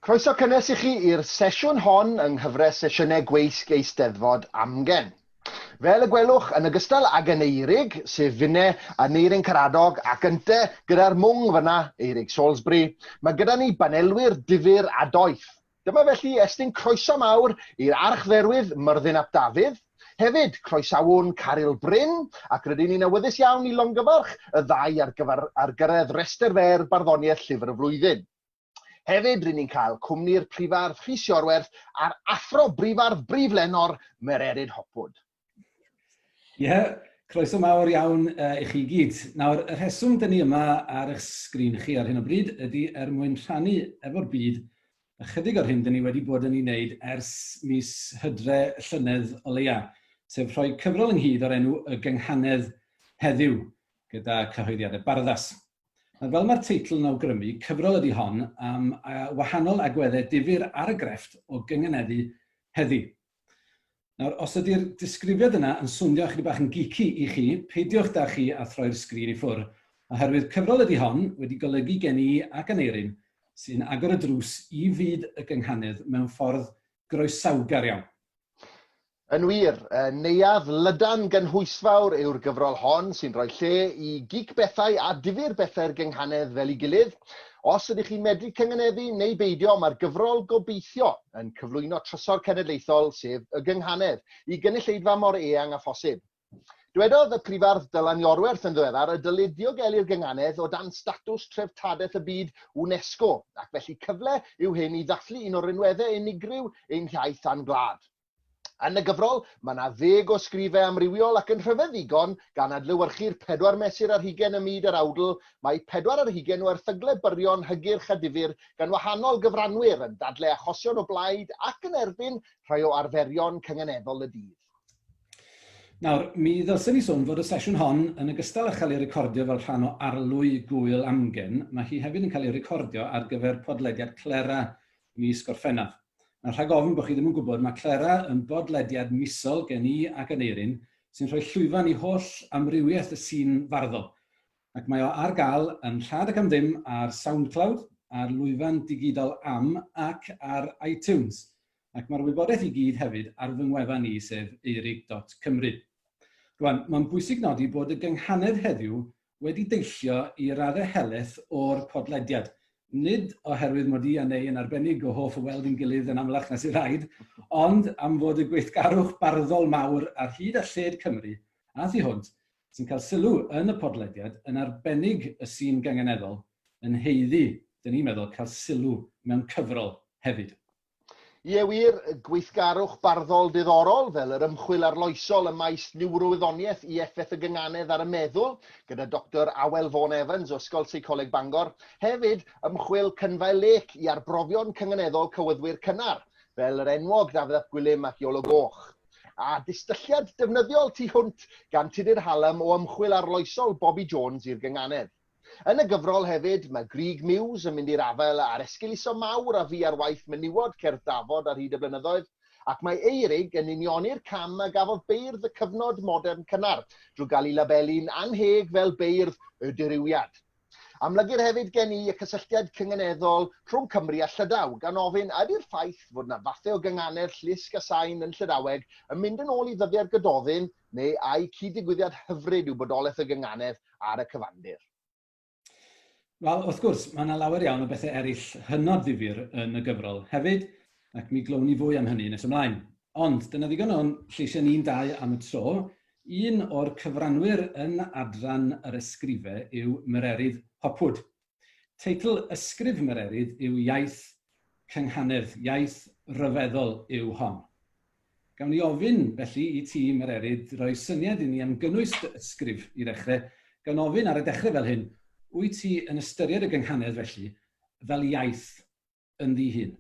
Croeso cynnes i chi i'r sesiwn hon yng nghyfres sesiynau gweisg Eisteddfod Amgen. Fel y gwelwch, yn ogystal ag Aneurig, sef finne Aneurin Karadog ac ynte gyda'r mwng fyna, Eurig Salisbury, mae gyda ni banelwyr difyr a doeth. Dyma felly estyn croeso mawr i'r Archdderwydd Myrddin ap Dafydd, Hefyd, croesawwn Caryl Bryn, ac rydyn ni'n awyddus iawn i longyfarch y ddau ar gyfer ar gyrraedd rhestr fer barddoniaeth Llyfr y Flwyddyn. Hefyd, rŷn ni'n cael cwmni'r Prifardd Rhys Iorwerth a'r Athro Brifardd Brif Lenor, Mererid Hopwood. Ie, yeah, croeso mawr iawn uh, i chi gyd. Nawr, y rheswm dyn ni yma ar eich sgrin chi ar hyn o bryd ydy er mwyn rhannu efo'r byd ychydig o'r hyn dyn ni wedi bod yn ei wneud ers mis Hydre llynedd o leia, sef rhoi cyfrol ynghyd o'r enw Y Gynghanedd Heddiw, gyda cyhoeddiadau Barddas. Nawr, fel mae'r teitl yn awgrymu, cyfrol ydy hon am wahanol agweddau difyr ar y grefft o gynganeddu heddi. Nawr, os ydy'r disgrifiad yna yn swnio ychydig bach yn geeky i chi, peidiwch da chi a throi'r sgrin i ffwr, oherwydd cyfrol ydy hon, wedi golygu gen i ac Aneurin, sy'n agor y drws i fyd y gynghanedd mewn ffordd groesawgar iawn. Yn wir, neuadd lydan gynhwysfawr yw'r gyfrol hon sy'n rhoi lle i gig bethau a difyr bethau'r gynghanedd fel ei gilydd. Os ydych chi'n medru cynganeddu neu beidio, mae'r gyfrol gobeithio yn cyflwyno trysor cenedlaethol, sef y gynghanedd, i gynulleidfa mor eang â phosib. Dywedodd y Prifardd Dylan Iorwerth yn ddiweddar y dylid diogelu'r gynghanedd o dan statws Treftadaeth y Byd UNESCO, ac felly cyfle yw hyn i ddathlu un o rinweddau unigryw ein hiaith a'n gwlad. Yn y gyfrol, mae yna ddeg o ysgrifau amrywiol ac yn rhyfedd ddigon, gan adlewyrchu'r pedwar mesur ar hugain ym myd yr awdl, mae 24 o erthyglau byrion hygyrch a difyr gan wahanol gyfranwyr yn dadlau achosion o blaid ac yn erbyn rhai o arferion cynganeddol y dydd. Nawr, mi ddylsen ni sôn fod y sesiwn hon, yn ogystal â chael ei recordio fel rhan o arlwy gŵyl amgen, mae hi hefyd yn cael ei recordio ar gyfer podlediad Clera mis Gorffennaf. Nawr, rhag ofn bod chi ddim yn gwybod, mae Clera yn bodlediad misol gen i ac Aneurin sy'n rhoi llwyfan i holl amrywiaeth y sîn farddol. Ac mae o ar gael yn rhad ac am ddim ar SoundCloud, ar lwyfan digidol Am ac ar iTunes. Ac mae'r wybodaeth i gyd hefyd ar fy ngwefan i, sef eurig.cymru. Rwan, mae'n bwysig nodi bod y gynghanedd heddiw wedi deillio i raddau helaeth o'r podlediad. Nid oherwydd mod i a Neu yn arbennig o hoff o weld ein gilydd yn amlach na sy'n rhaid, ond am fod y gweithgarwch barddol mawr ar hyd a lled Cymru a thu hwnt sy'n cael sylw yn y podlediad, yn arbennig y sîn gynganeddol, yn haeddu, dyn ni'n meddwl, cael sylw mewn cyfrol hefyd. Ie wir, gweithgarwch barddol diddorol, fel yr ymchwil arloesol ym maes niwrowyddoniaeth i effaith y gynganedd ar y meddwl, gyda Doctor Awel Vaughan Evans o Ysgol Seicoleg Bangor. Hefyd, ymchwil Cynfael Lake i arbrofion cynganeddol cywyddwyr cynnar, fel yr enwog Dafydd ap Gwilym ac Iolo Goch. A distylliad defnyddiol tu hwnt gan Tudur Hallam o ymchwil arloesol Bobby Jones i'r gynganedd. Yn y gyfrol hefyd, mae Grug Muse yn mynd i'r afael â'r esgeuluso mawr a fu ar waith menywod cerdd dafod ar hyd y blynyddoedd, ac mae Eurig yn unioni'r cam a gafodd beirdd y cyfnod modern cynnar drwy gael eu labelu'n annheg fel beirdd y dirywiad. Amlygir hefyd gen i y cysylltiad cynganeddol rhwng Cymru a Llydaw, gan ofyn a ydy'r ffaith fod 'na fathau o gynganedd llusg a sain yn Llydaweg yn mynd yn ôl i ddyddiau'r Gododdin neu ai cyd-ddigwyddiad hyfryd yw bodolaeth y gynganedd ar y cyfandir. Wel, wrth gwrs, mae yna lawer iawn o bethau eraill hynod ddifyr yn y gyfrol hefyd, ac mi glown ni fwy am hynny nes ymlaen. Ond dyna ddigon o'n lleisiau ni'n dau am y tro. Un o'r cyfranwyr yn adran yr ysgrifau yw Mererid Hopwood. Teitl ysgrif Mererid yw Iaith Cynghanedd, iaith ryfeddol yw hon. Gawn ni ofyn, felly, i ti, Mererid, roi syniad i ni am gynnwys dy ysgrif i ddechrau, gan ofyn ar y dechrau fel hyn, wyt ti yn ystyried y gynghanedd, felly, fel iaith ynddi hun?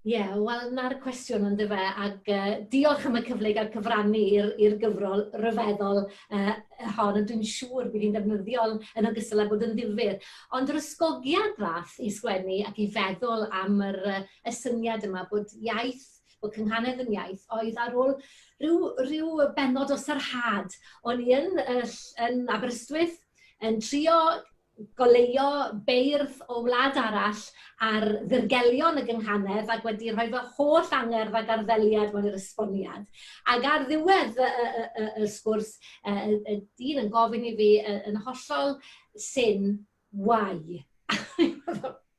Ie, yeah, wel, na'r cwestiwn ond efe, ac uh, diolch am y cyfle i gael cyfrannu i'r gyfrol ryfeddol uh, hon, a dwi'n siŵr bydd hi'n ddefnyddiol yn ogystal â bod yn ddifyr. Ond yr ysgogiad ddath i sgwennu ac i feddwl am yr, uh, y syniad yma bod iaith, bod cynghanedd yn iaith, oedd ar ôl rhyw, rhyw bennod o sarhad. O'n i yn, uh, yn Aberystwyth yn trio goleuo beirdd o wlad arall ar ddirgelion y gynghanedd ac wedi rhoi fy holl angerdd ac arddeliad mewn i'r esboniad. Ac ar ddiwedd y, y, y, y sgwrs, y, y dyn yn gofyn i fi yn hollol syn, why?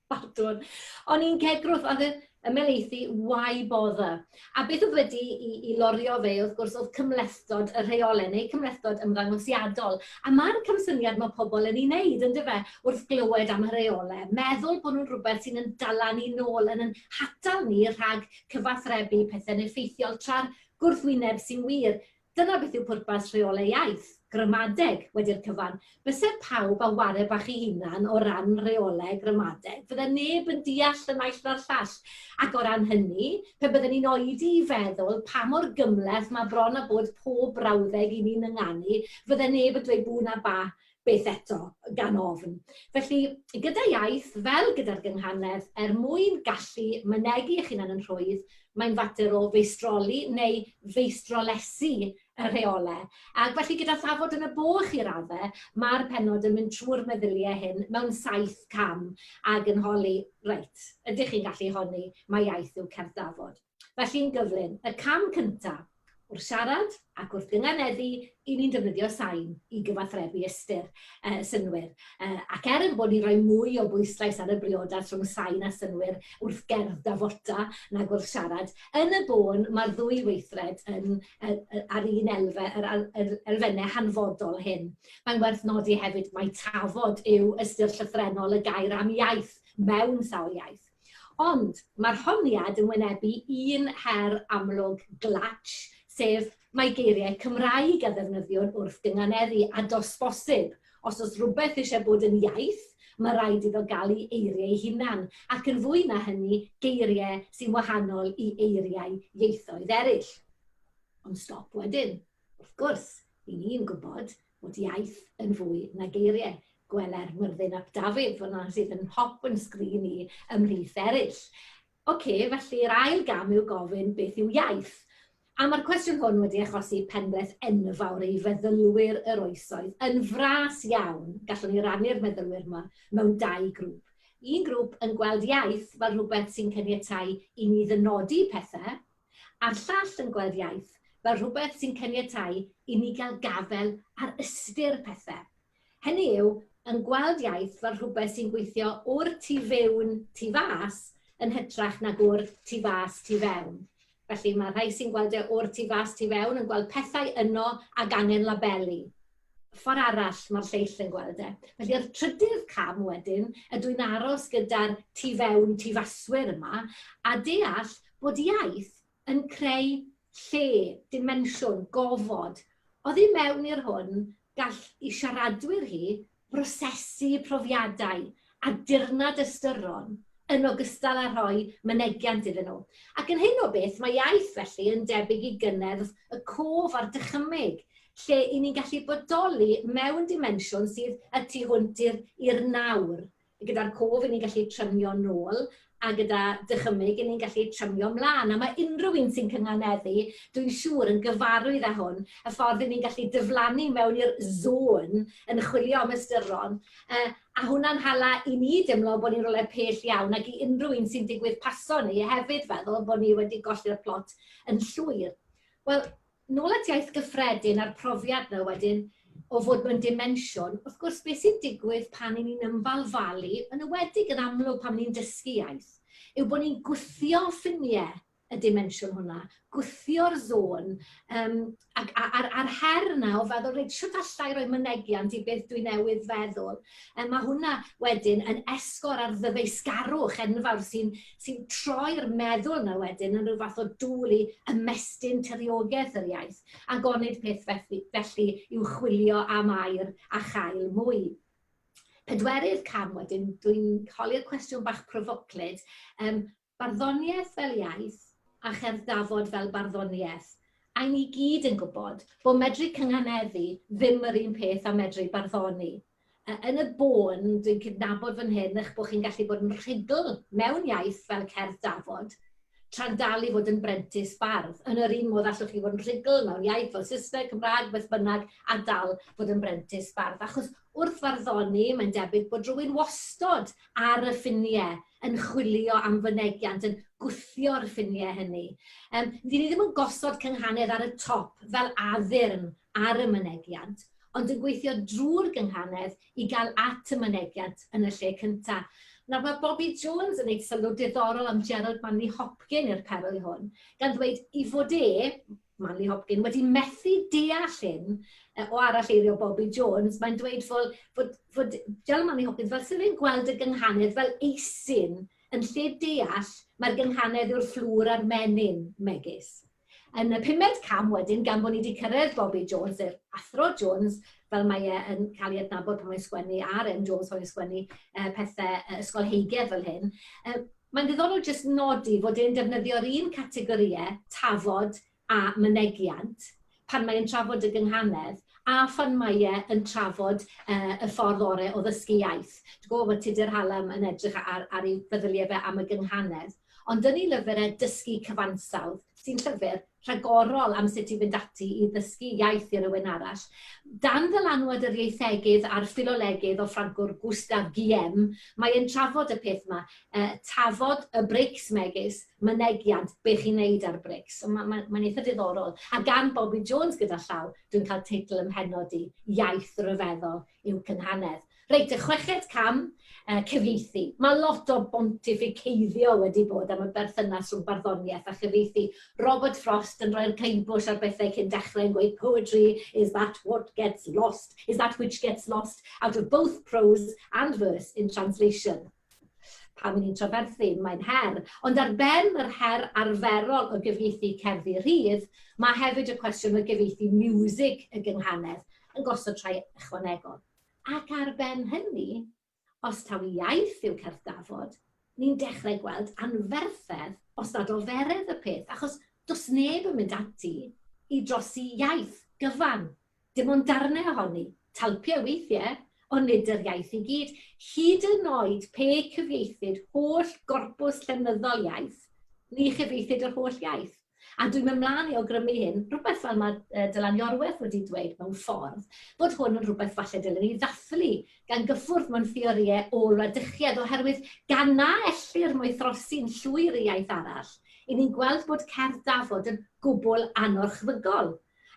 Bardwn. O'n i'n cegrwth, oedd y ymhelaethu, why bother? A beth oedd wedi i, i lorio fe, wrth gwrs, oedd cymhlethdod y rheolau, neu cymhlethdod ymddangosiadol. A mae'r camsyniad mae pobl yn ei wneud, yn dyfe, wrth glywed am y rheolau. Meddwl bod nhw'n rhywbeth sy'n yn dala ni nôl, yn yn hatal ni rhag cyfathrebu pethau'n effeithiol, tra'r gwrthwyneb sy'n wir. Dyna beth yw pwrpas rheolau iaith, gramadeg, wedi'r cyfan. Byse pawb â ware bach ei hunan o ran rheolau gramadeg, fydde neb yn deall y naill na'r llall. Ac o ran hynny, pe bydden ni'n oedi i feddwl pa mor gymhleth mae bron â bod pob brawddeg i ni'n ynganu, fydde neb yn dweud bw na ba byth eto, gan ofn. Felly, gyda iaith, fel gyda'r gynghanedd, er mwyn gallu mynegi eich hunan yn rhwydd, mae'n fater o feistroli neu feistrolesu y rheolau. Ac felly gyda thafod yn y boch i raddau, mae'r pennod yn mynd trwy'r meddyliau hyn mewn saith cam ac yn holi, reit, ydych chi'n gallu honni mai iaith yw cerdd dafod? Felly'n gyflym, y cam cyntaf, wrth siarad ac wrth gynganeddu, i ni'n defnyddio sain i gyfathrebu ystyr, uh, synnwyr. Ac er yn bod ni'n rhoi mwy o bwyslais ar y briodas rhwng sain a synnwyr wrth gerdd dafota nag wrth siarad, yn y bôn mae'r ddwy weithred yn, ar un elfe, yr, yr elfennau hanfodol hyn. Mae'n werth nodi hefyd mai tafod yw ystyr llythrennol y gair am iaith mewn sawl iaith. Ond mae'r honiad yn wynebu un her amlwg glatsh, sef mae geiriau Cymraeg a ddefnyddiwn wrth gynganeddu, a does bosib, os oes rhywbeth eisiau bod yn iaith, mae rhaid iddo gael ei eiriau ei hunan, ac yn fwy na hynny, geiriau sy'n wahanol i eiriau ieithoedd eraill. Ond stop wedyn. Wrth gwrs, i ni'n gwybod bod iaith yn fwy na geiriau. Gweler Myrddin ap Dafydd fyna sydd yn hop yn sgrin i ymhlith eraill. Oce, felly'r ail gam yw gofyn beth yw iaith. A mae'r cwestiwn hwn wedi achosi penbleth enfawr i feddylwyr yr oesoedd. Yn fras iawn, gallwn ni rannu'r meddylwyr yma mewn dau grŵp. Un grŵp yn gweld iaith fel rhywbeth sy'n caniatáu i ni ddynodi pethau, a'r llall yn gweld iaith fel rhywbeth sy'n caniatáu i ni gael gafael ar ystyr pethau. Hynny yw, yn gweld iaith fel rhywbeth sy'n gweithio o'r tu fewn tu fas yn hytrach nag o'r tu fas tu fewn. Felly mae rhai sy'n gweld e o'r tu fas tu fewn yn gweld pethau yno ag angen labelu. Ffordd arall mae'r lleill yn gweld e. Felly'r trydydd cam wedyn, ydw i'n aros gyda'r tu fewn tu faswyr yma a deall bod iaith yn creu lle, dimensiwn, gofod. Oddi mewn i'r hwn, gall i siaradwyr hi brosesu profiadau a dirnad ystyron yn ogystal â rhoi mynegiant iddyn nhw. Ac yn hyn o beth, mae iaith felly yn debyg i gynneddf y cof a'r dychymyg, lle i ni'n gallu bodoli mewn dimensiwn sydd y tu hwnt i'r nawr. Gyda'r cof, i ni'n gallu trymio nôl, a gyda dychymyg, i ni'n gallu trymio mlaen. A mae unrhyw un sy'n cynganeddu, dwi'n siŵr, yn gyfarwydd â hwn, y ffordd i ni'n gallu diflannu mewn i'r zone yn chwilio am ystyron, a hwnna'n hala i ni dimlo bod ni'n rhywle pell iawn, ac i unrhyw un sy'n digwydd paso ni hefyd feddwl bod ni wedi golli'r plot yn llwyr. Wel, nôl at iaith gyffredin a'r profiad 'na wedyn o fod mewn dimensiwn, wrth gwrs beth sy'n digwydd pan 'y ni'n ymbalfalu, yn enwedig yn amlwg pan ni'n dysgu iaith, yw bod ni'n gwthio ffiniau y dimensiwn hwnna, gwthio'r zone, um, ac, a'r, a'r her yna o feddwl, reit, shwt alla i roi mynegiant i beth dwi newydd feddwl? Mae hwnna wedyn yn esgor ar ddyfeisgarwch enfawr sy'n sy troi'r meddwl yna wedyn yn rhyw fath o dŵl i ymestyn tiriogaeth yr iaith, ac onid peth felly, felly yw chwilio am air a chael mwy. Pedwerydd cam wedyn, dwi'n holi'r cwestiwn bach pryfoclyd, um, Barddoniaeth fel iaith a cherdd dafod fel barddoniaeth. A 'y ni gyd yn gwybod bod medru cynganeddu ddim yr un peth â medru barddoni. Yn y bôn, dwi'n cydnabod fan hyn eich bod chi'n gallu bod yn rhugl mewn iaith fel cerdd dafod, tra'n dal i fod yn brentis bardd. Yn yr un modd allwch chi fod yn rhugl mewn iaith fel Saesneg, Cymraeg, beth bynnag, a dal fod yn brentis bardd. Achos Wrth farddoni, mae'n debyg bod rhywun wastod ar y ffiniau, yn chwilio am fynegiant, yn gwthio'r ffiniau hynny. Dyn ni ddim yn gosod cynghanedd ar y top fel addurn ar y mynegiant, ond yn gweithio drwy'r gynghanedd i gael at y mynegiant yn y lle cyntaf. Nawr mae Bobi Jones yn gwneud sylw diddorol am Gerald Manley Hopkin i'r perwyl hwn, gan ddweud i fod e, Manley Hopkin, wedi methu deall hyn o aralleirio Bobi Jones, mae'n dweud fod, fod, fod Gerald Manley Hopkins fel sydd e'n gweld y gynghanedd fel eisin, yn lle deall mae'r gynghanedd yw'r fflwr a'r menyn, megis. Yn y pumed cam wedyn, gan bod ni wedi cyrraedd Bobi Jones, yr athro Jones, fel mae e yn cael ei adnabod pan mae'n sgwennu, a'r M Jones pan mae'n sgwennu pethau ysgolheigedd fel hyn, mae'n ddiddorol jyst nodi fod e'n defnyddio'r un categorïau, tafod a mynegiant, pan mae'n trafod y gynghanedd, a phan mae e yn trafod y ffordd orau o ddysgu iaith. Dwi'n gwybod bod Tudur Hallam yn edrych ar, ar ei feddyliau fe am y gynghanedd, Ond yn ei lyfr e, Dysgu Cyfansawdd, sy'n llyfr rhagorol am sut i fynd ati i ddysgu iaith i rywun arall, dan ddylanwad yr ieithegydd a'r ffilolegydd o Ffrancwr Gustave Guillem, mae e'n trafod y peth yma, tafod y brics megis, mynegiant, be chi'n neud ar brics. So mae'n ma, ma eitha diddorol. A gan Bobi Jones gyda llaw, dwi'n cael teitl ym mhennod i, Iaith Ryfeddol yw Cynghanedd. Reit, y chweched cam, cyfieithu. Mae lot o bontificeiddio wedi bod am y berthynas rhwng barddoniaeth a chyfieithu. Robert Frost yn rhoi'r caebwsh ar bethau cyn dechrau yn gweud poetry is that what gets lost, is that which gets lost out of both prose and verse in translation. Pam i ni'n traferthu, mae'n her. Ond ar ben yr her arferol o gyfieithu cerddi rhydd, mae hefyd y cwestiwn o gyfieithu miwsig y gynghanedd yn gosod rhai ychwanegol. Ac ar ben hynny, os taw iaith yw cerdd dafod, ni'n dechrau gweld anferthedd os nad oferedd y peth, achos does neb yn mynd ati i drosi iaith gyfan. Dim ond darnau ohoni, talpiau weithiau, ond nid yr iaith i gyd. Hyd yn oed pe cyfieithid holl gorpws llenyddol iaith, ni chyfieithid yr holl iaith. A dwi'n mynd mlaen i awgrymu hyn, rhywbeth fel mae Dylan Iorwerth wedi dweud mewn ffordd, bod hwn yn rhywbeth falle dylen ni ddathlu, gan gyffwrdd mewn theorïau ôl-wladychiaeth, oherwydd gan na ellir moethrosi'n llwyr i iaith arall, i ni'n gweld bod cerdd dafod yn gwbl anorchfygol,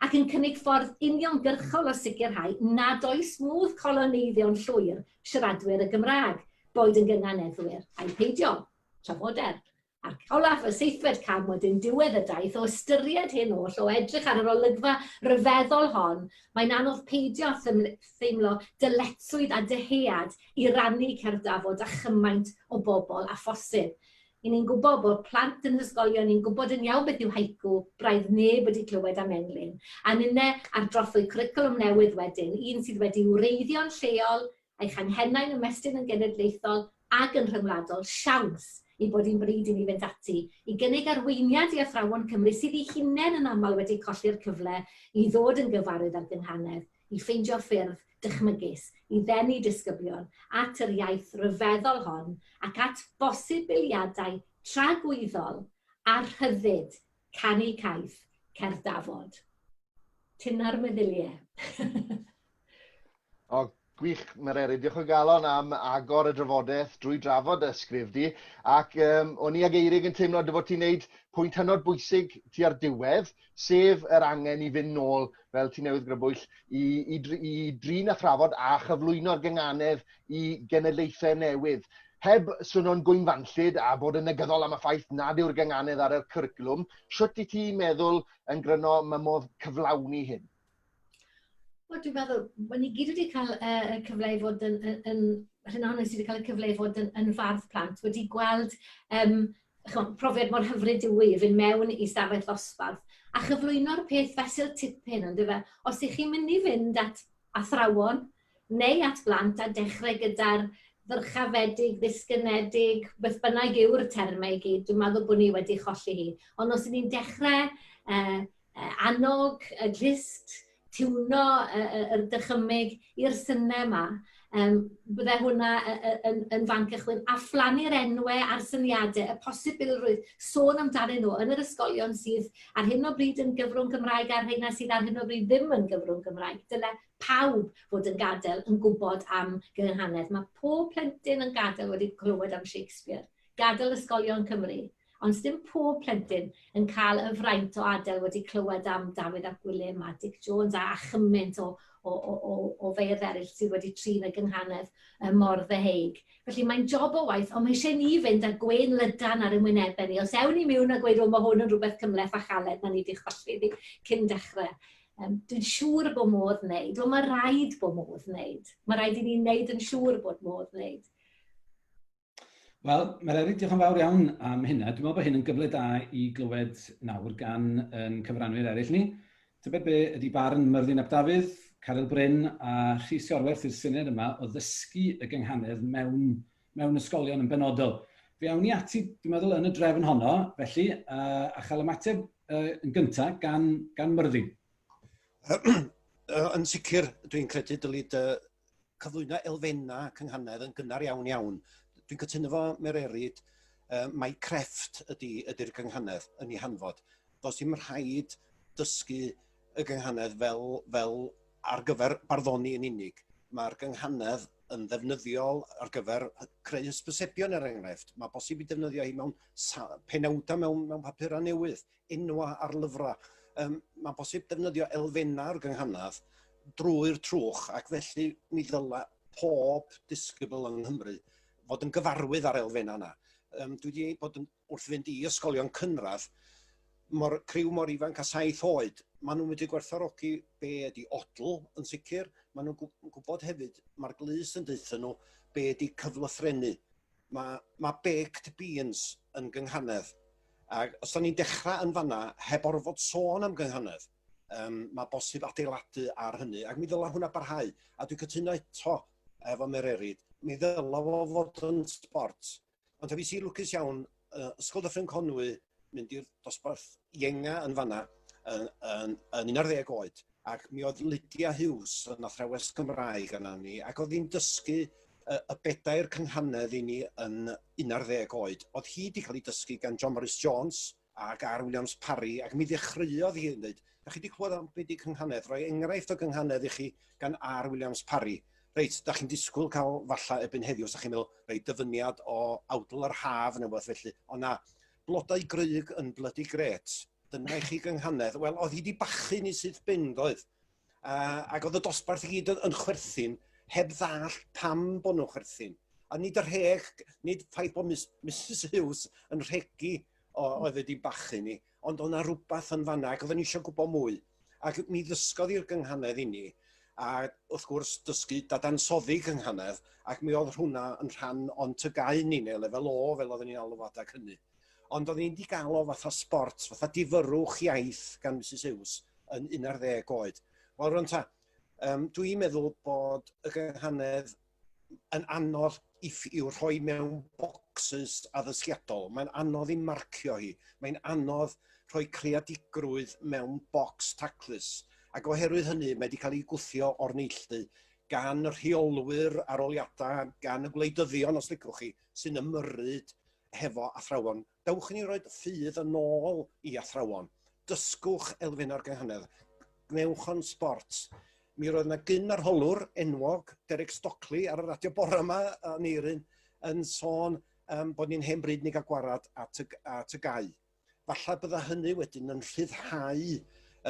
ac yn cynnig ffordd uniongyrchol o sicrhau nad oes modd coloneiddio'n llwyr siaradwyr y Gymraeg, boed yn gynganeddwyr ai peidio. Trafoder. Ac olaf, y seithfed cam wedyn, diwedd y daith, o ystyried hyn oll, o edrych ar yr olygfa ryfeddol hon, mae'n anodd peidio â theimlo dyletswydd a dyhead i rannu cerdd dafod â chymaint o bobl â phosib. I ni'n gwybod bod plant yn ysgolion, ni'n gwybod yn iawn beth yw haiku, braidd neb wedi clywed am englyn. A ninne ar drothwy cwricwlwm newydd wedyn, un sydd wedi wreiddio'n lleol, a'i changhennau'n ymestyn yn genedlaethol ac yn rhyngwladol, siawns ei bod hi'n bryd i ni fynd ati i gynnig arweiniad i athrawon Cymru sydd eu hunain yn aml wedi colli'r cyfle i ddod yn gyfarwydd â'r gynghanedd, i ffeindio ffyrdd dychmygus i ddenu disgyblion at yr iaith ryfeddol hon ac at bosibiliadau tragwyddol a rhyddid canu caeth cerdd dafod. Tynna'r meddyliau. O, gwych, Mererid. Diolch o galon am agor y drafodaeth drwy drafod y ysgrif di. Ac um, o'n i ag Eirig yn teimlo dy fod ti'n neud pwynt hynod bwysig tua'r diwedd, sef yr angen i fynd nôl, fel ti newydd grybwyll, i, i, i drin a thrafod a chyflwyno'r gynganedd i genedlaethau newydd. Heb swno'n gwynfanllyd a bod yn negyddol am y ffaith nad yw'r gynganedd ar y cwricwlwm, shwt i ti'n meddwl yn gryno mae modd cyflawni hyn? Wel, dwi'n meddwl, mae ni gyd wedi cael y cyfle i fod yn, yn, yn rhan ohono sydd wedi cael y cyfle i fod yn, yn fardd plant, wedi gweld um, chymod, profiad mor hyfryd yw i fynd mewn i stafell ddosbarth a chyflwyno'r peth fesul tipyn, ond fe, os ych chi'n mynd i fynd at athrawon neu at blant a dechrau gyda'r ddyrchafedig, ddisgynedig, beth bynnag yw'r termau i gyd, dwi'n meddwl bod ni wedi cholli hi. Ond os ydyn ni'n dechrau annog y glust, tiwno yr dychymyg i'r synau yma, Bydde hwnna yn, yn fan cychwyn. A phlannu'r enwau a'r syniadau, y posibilrwydd, sôn amdanyn nhw yn yr ysgolion sydd ar hyn o bryd yn gyfrwng Cymraeg a'r rheina sydd ar hyn o bryd ddim yn gyfrwng Cymraeg. Dyle pawb fod yn gadael yn gwybod am gynghanedd. Mae pob plentyn yn gadael wedi clywed am Shakespeare. Gadael ysgolion Cymru. Ond sdim pob plentyn yn cael y fraint o adael wedi clywed am Dafydd ap Gwilym a Dic Jones a chymaint o, o, o, o, o feirdd eraill sydd wedi trin y gynghanedd mor ddeheig. Felly mae'n job o waith, ond mae eisiau ni fynd â gwên lydan ar ein wynebau ni. Os ewn ni mewn a gweud, o, mae hwn yn rhywbeth cymhleth a chaled, na ni wedi chwallu iddi cyn dechrau. Dwi'n siŵr bod modd wneud. Wel, mae rhaid bod modd wneud. Mae rhaid i ni wneud yn siŵr bod modd wneud. Wel, Meleri, diolch yn fawr iawn am hynna. Dwi'n meddwl bod hyn yn gyfle da i glywed nawr gan yn cyfranwyr eraill ni. Tybed be ydy barn Myrddin ap Dafydd, Caryl Bryn a Rhys Iorwerth i'r syniad yma o ddysgu y gynghanedd mewn, mewn ysgolion yn benodol. Fe awn ni ati, dwi'n meddwl, yn y drefn honno, felly, a chael ymateb yn gyntaf gan, gan Myrddin. Yn sicr, dwi'n credu dylid cyflwyno elfennau cynghanedd yn gynnar iawn iawn. Dwi'n cytuno fo Mererid, mai crefft ydy, ydy'r gynghanedd yn ei hanfod. Does dim rhaid dysgu y gynghanedd fel, fel ar gyfer barddoni yn unig. Mae'r gynghanedd yn ddefnyddiol ar gyfer creu hysbysebion er enghraifft. Mae bosib i defnyddio hi mewn penawdau mewn, mewn papurau newydd, enwa ar lyfrau. Um, mae'n bosib defnyddio elfennau'r gynghanedd drwy'r trwch ac felly mi ddyla pob disgybl yng Nghymru fod yn gyfarwydd â'r elfennau yna. Um, dwi wedi bod yn, wrth fynd i ysgolion cynradd, mor, criw mor ifanc a saith oed, maen nhw'n wedi gwerthfawrogi be ydy odl yn sicr, maen nhw'n gwybod hefyd, mae'r glus yn deutha nhw be ydy cyflythrennu. Mae, mae baked beans yn gynghanedd. Ac os da ni'n dechrau yn fanna, heb orfod sôn am gynghanedd, um, mae bosib adeiladu ar hynny, ac mi ddyla hwnna barhau. A dwi'n cytuno eto efo Mererid, mi ddyla fo fod yn sport. Ond fi si lwcus iawn, uh, Ysgol Dyffryn Conwy, mynd i'r dosbarth ienga yn fanna yn, yn, yn 11 oed, ac mi oedd Lydia Hughes yn athrawes Gymraeg yna ni, ac oedd hi'n dysgu y, y bedair cynghanedd i ni yn 11 oed. Oedd hi wedi cael ei dysgu gan John Morris Jones ac R. Williams Parry, ac mi ddechreuodd hi yn dweud, da chi wedi clywed am beth ydi cynghanedd, rhoi enghraifft o gynghanedd i chi gan R. Williams Parry. Reit, da chi'n disgwyl cael falle erbyn heddiw, os da chi'n meddwl, reit, dyfyniad o awdl yr haf neu beth felly. Ond na, blodau grug yn blydi gret. Dyna i chi gynghanedd. Wel, oedd hi wedi bachu ni syth bin, doedd? Uh, ac oedd y dosbarth i gyd yn, yn chwerthin, heb ddall pam bod nhw'n chwerthin. A nid y rheg, nid ffaith bod Miss, Mrs Hughes yn rhegi o, oedd wedi bachu ni, ond oedd yna rhywbeth yn fanna ac oedden ni eisiau gwybod mwy. Ac mi ddysgodd i'r gynghanedd i ni, a wrth gwrs dysgu dadansoddi cynghanedd, ac mi oedd hwnna yn rhan o'n tygau ni, neu lefel O fel oedden ni'n alw fo adag hynny. Ond oedden ni'n di gael o fatha sport, fatha difyrrwch iaith gan Mrs Hughes yn 11 oed. Wel, rwan ta, um, dwi'n meddwl bod y gynghanedd yn anodd i'w rhoi mewn bocsys addysgiadol. Mae'n anodd i marcio hi. Mae'n anodd rhoi creadigrwydd mewn bocs taclus. Ac oherwydd hynny, mae wedi cael ei gwthio o'r neilltu gan y rheolwyr aroliadau, gan y gwleidyddion, os licwch chi, sy'n ymyrryd hefo athrawon. Dewch i ni roed ffydd yn ôl i athrawon. Dysgwch elfennau'r gynghanedd. Gwnewch o'n sbort. Mi roedd yna gyn arholwr enwog, Derek Stockley, ar y radio bore yma yn Eirin, yn sôn um, bod ni'n hen bryd ni gael gwarad at y, at y gau. Falle bydda hynny wedyn yn rhyddhau